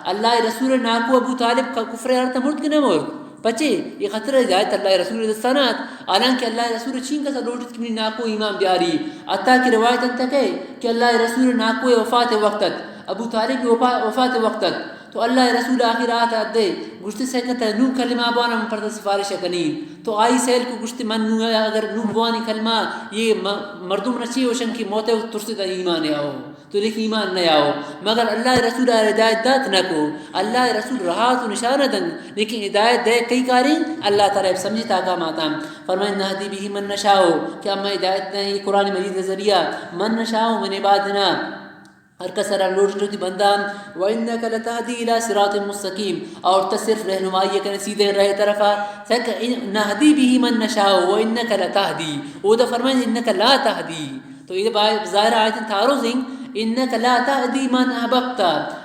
اللہ رسول ناکو ابو طالب کا کفر ارت مرد کہ نہ مرد؟ پچے؟ یہ خاطر ہدایت اللہ رسول دستانات۔ حالانکہ اللہ رسول چین کسا لوٹت کہ منی ناکو ایمان بیاری۔ حتی کہ روایت انت کہ، کہ اللہ رسول ناکو وفات وقت ات، ابو طالب وفا-، وفات وقت ات۔ تو اللہ رسول آخر آت ادے گوشت، سکت نو کلمہ بوانا من پردا سفارش کنی۔ تو آئی سیل کو گوشت، من نو اگر نو بوانی کلمہ، یہ م-، مردم نچی وشن کہ موت ترسد ایمان آو۔ تو لیکن ایمان نہ آؤ، مگر اللہ رسول آرا ہدایت دات نہ کو۔ اللہ رسول رہا تو نشانہ دن، لیکن ہدایت دے کئی کاریں اللہ تعالی سمجھتا کا ماتاں۔ فرمائے، نهدی به من نشاء، کہ اما ہدایت دیں یہ قرآن مجید ذریعہ، من نشاء من عبادنا، ہر کس را لوٹ لوٹی بندان، وانک لتهدی الی صراط مستقیم، اور تو صرف رہنمائی کنے سیدھے رہ طرفا، تک ان-، نهدی به من نشاء وانک لتهدی، او دا فرمائے انک لا تهدی، تو یہ با-، ظاہر آیت تعارض ہیں، انک لا تهدی من احببت،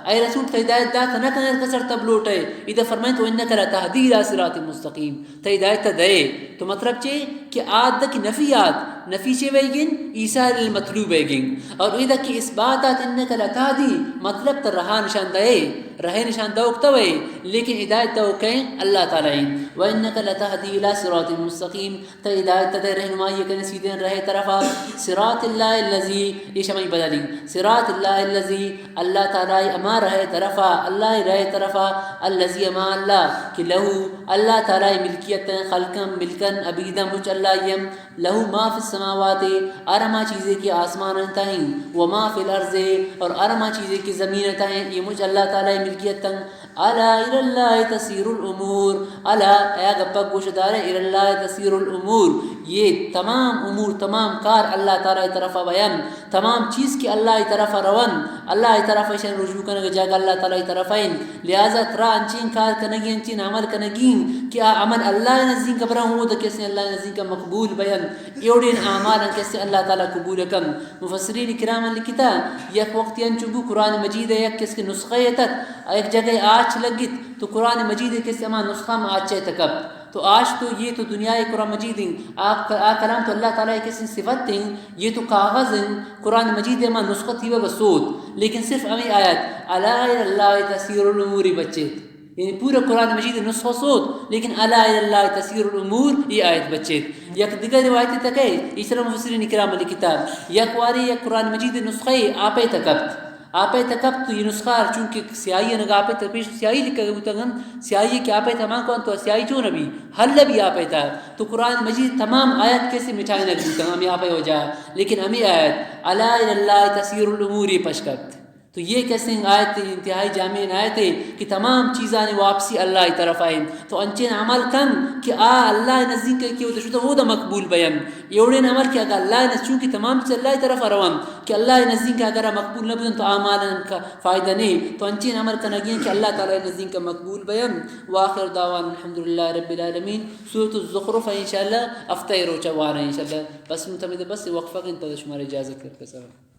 اے رسول، تئی ہدایت دات نہ کن ہر کسر تب لوٹے۔ ادا فرمائیں تو انک لتہدی الی صراط مستقیم، تئی ہدایت دے۔ تو مطلب چے کہ آد کی نفی آت، نفی چے ویگن؟ ایصال المطلوب ویگن۔ اور ادا کی اثبات آت انک لتہدی، مطلب تہ رہا نشان دے، رہے نشان دوک تو ہے، لیکن ہدایت دوک کئے؟ اللہ تعالی ہیں۔ و انک لتہدی الی صراط مستقیم، تئی ہدایت تہ دے رہنمائی کنے سیدھیں رہے طرفا۔ صراط اللہ الذی، یہ شمئی بدلی۔ صراط اللہ الذی، اللہ تعالی اما رہے طرفا، اللہ رہے طرفا، الذی اما اللہ کہ لہو، اللہ تعالی ملکیت ہیں، خلقم، ملکن، عبیدم، مچ اللہ یم، لہو ما فی السماوات، ارما چیزے کہ آسمان تہیں، و ما فی الارض، اور ارما چیزے کہ زمین تہیں، یہ مچ اللہ تعالی ملکیت ہیں۔ الا الی اللہ تسیر الامور۔ الا، اے گپا گوش دارے، الی اللہ تسیر الامور۔ یہ تمام امور، تمام کار اللہ تعالی طرفا بیان، تمام چیز کہ اللہ طرفا روان، اللہ طرفا ایشان رجوع کنگ جاگہ اللہ تعالی طرفا ہیں۔ لہذا ترا انچین کار کنگی، انچین عمل کنگی کہ آ عمل اللہ نزدیک برا ہو تو کسے اللہ نزدیک مقبول بیان۔ ایوڑین اعمال کسے اللہ تعالی قبول کن۔ مفسرین کرام لکھتا، یک وقت انچو بو قرآن مجید یک کس کے نسخہ تک، ایک جگہ آچ لگت، تو قرآن مجید کسے ہما نسخہ ما آچے تکب۔ تو آچ تو یہ تو دنیا قرآن مجید ہیں، آ، آ کلام تو اللہ تعالی کسے صفت ہیں، یہ تو کاغذ ہیں، قرآن مجید ہما نسخہ تیوہ سوت، لیکن صرف ہمیں آیت، الا الی اللہ تسیر الامور بچے۔ یعنی پورا قرآن مجید نسخہ سوت، لیکن الا الی اللہ تسیر الامور یہ آیت بچیت۔ یک دیگر روایت تکے، ایشرا مفسرین کرام لکھتا، یک واری یک قرآن مجید نسخہ آپے تکپت۔ آپے تکپت تو یہ نسخہ چونکہ سیاہی انگا آپے تک پیش سیاہی لکھا گیا بوتا گن، سیاہی کہ آپے تمام کن تو سیاہی چون بھی، حل بھی آپے تا۔ تو قرآن مجید تمام آیت کسے مٹھائے نہ بوتا، ہمیں آپے وجہ، لیکن ہمیں آیت، الا الی اللہ تسیر الامور یہ پشکپت۔ تو یہ کسیں آیت انتہائی جامع آیت ہے کہ تمام چیزانی واپسی اللہ طرف آئے۔ تو انچین عمل کن کہ آ اللہ نزدیک کہ وہ شدہ وہ دا مقبول بیان۔ ایوڑین عمل کہ اگر اللہ نزدیک، چونکہ تمام چیز اللہ طرف روان کہ اللہ نزدیک اگر مقبول نہ بیان تو اعمال کا فائدہ نہیں۔ تو انچین عمل کنگی کہ اللہ تعالی نزدیک مقبول بیان۔ وآخر دعوانا الحمدللہ رب العالمین۔ سورۃ الزخرف انشاءاللہ ہفتہ روچہ وارا انشاءاللہ۔ بس متمد بس وقفہ کن تو شمار اجازت کر کے سلام۔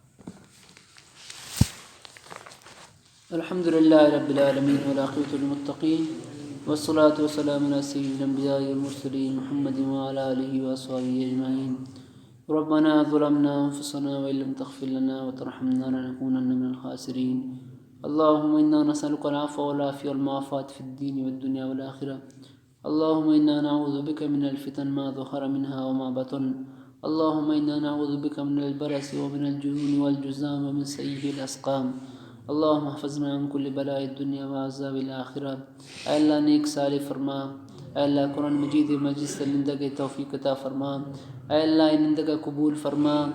الحمد لله رب العالمين، والعاقبة للمتقين، والصلاة والسلام على سيد الأنبياء والمرسلين، محمد وعلى آله وأصحابه أجمعين. ربنا ظلمنا أنفسنا وإن لم تغفر لنا وترحمنا لنكونن من الخاسرين. اللهم إنا نسألك العفو والعافية والمعافاة في الدين والدنيا والآخرة. اللهم إنا نعوذ بك من الفتن ما ظهر منها وما بطن. اللهم إنا نعوذ بك من البرص ومن الجنون والجذام ومن سيئ الأسقام. اللهم احفظنا من كل بلاء الدنيا وعذاب الآخرة. اے اللہ نیک سالے فرما. اے اللہ قرآن مجید مجلس نندگ توفیق عطا فرما. اے اللہ نندگ قبول فرما.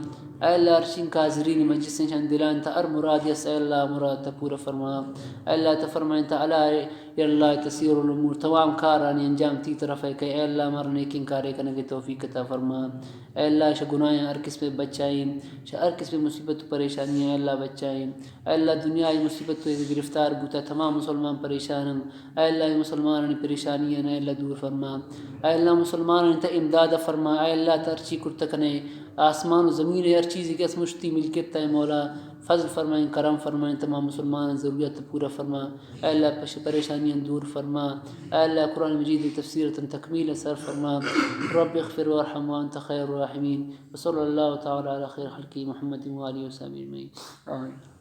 اے اللہ ہرچین حاضرین مجلس شان دلان تا ہر مراد یس، اے اللہ مراد تا پورا فرما. اے اللہ تا فرمائیں تا الا الی اللہ تسیر الامور، تمام کارانی انجام تی طرف ہے کہ اے اللہ مر نیکین کارے کنگے توفیق عطا فرما. اے اللہ شہ گناہاں ہر قسم بچائیں، شہ ہر قسم مصیبت و پریشانی اے اللہ بچائیں. اے اللہ دنیا مصیبت و گرفتار بوتا تمام مسلمان پریشان ہیں. اے اللہ مسلمانانی پریشانی اے اللہ دور فرما. اے اللہ مسلمانانی تا امداد فرما. اے اللہ تا ہرچی کرتا کنے آسمان و زمین ہر چیزی کہ اس مشتی ملکیت تا مولا فضل فرمائیں، کرم فرمائیں، تمام مسلمان ضرورت پورا فرما. اے اللہ پش پریشانیاں دور فرما. اے اللہ قرآن مجید تفسیر تن تکمیل سر فرما. رب اغفر وارحم وانت خیر الراحمین. وصلی اللہ تعالی علی خیر خلقہ محمد و آلہ و صحبہ اجمعین. آمین.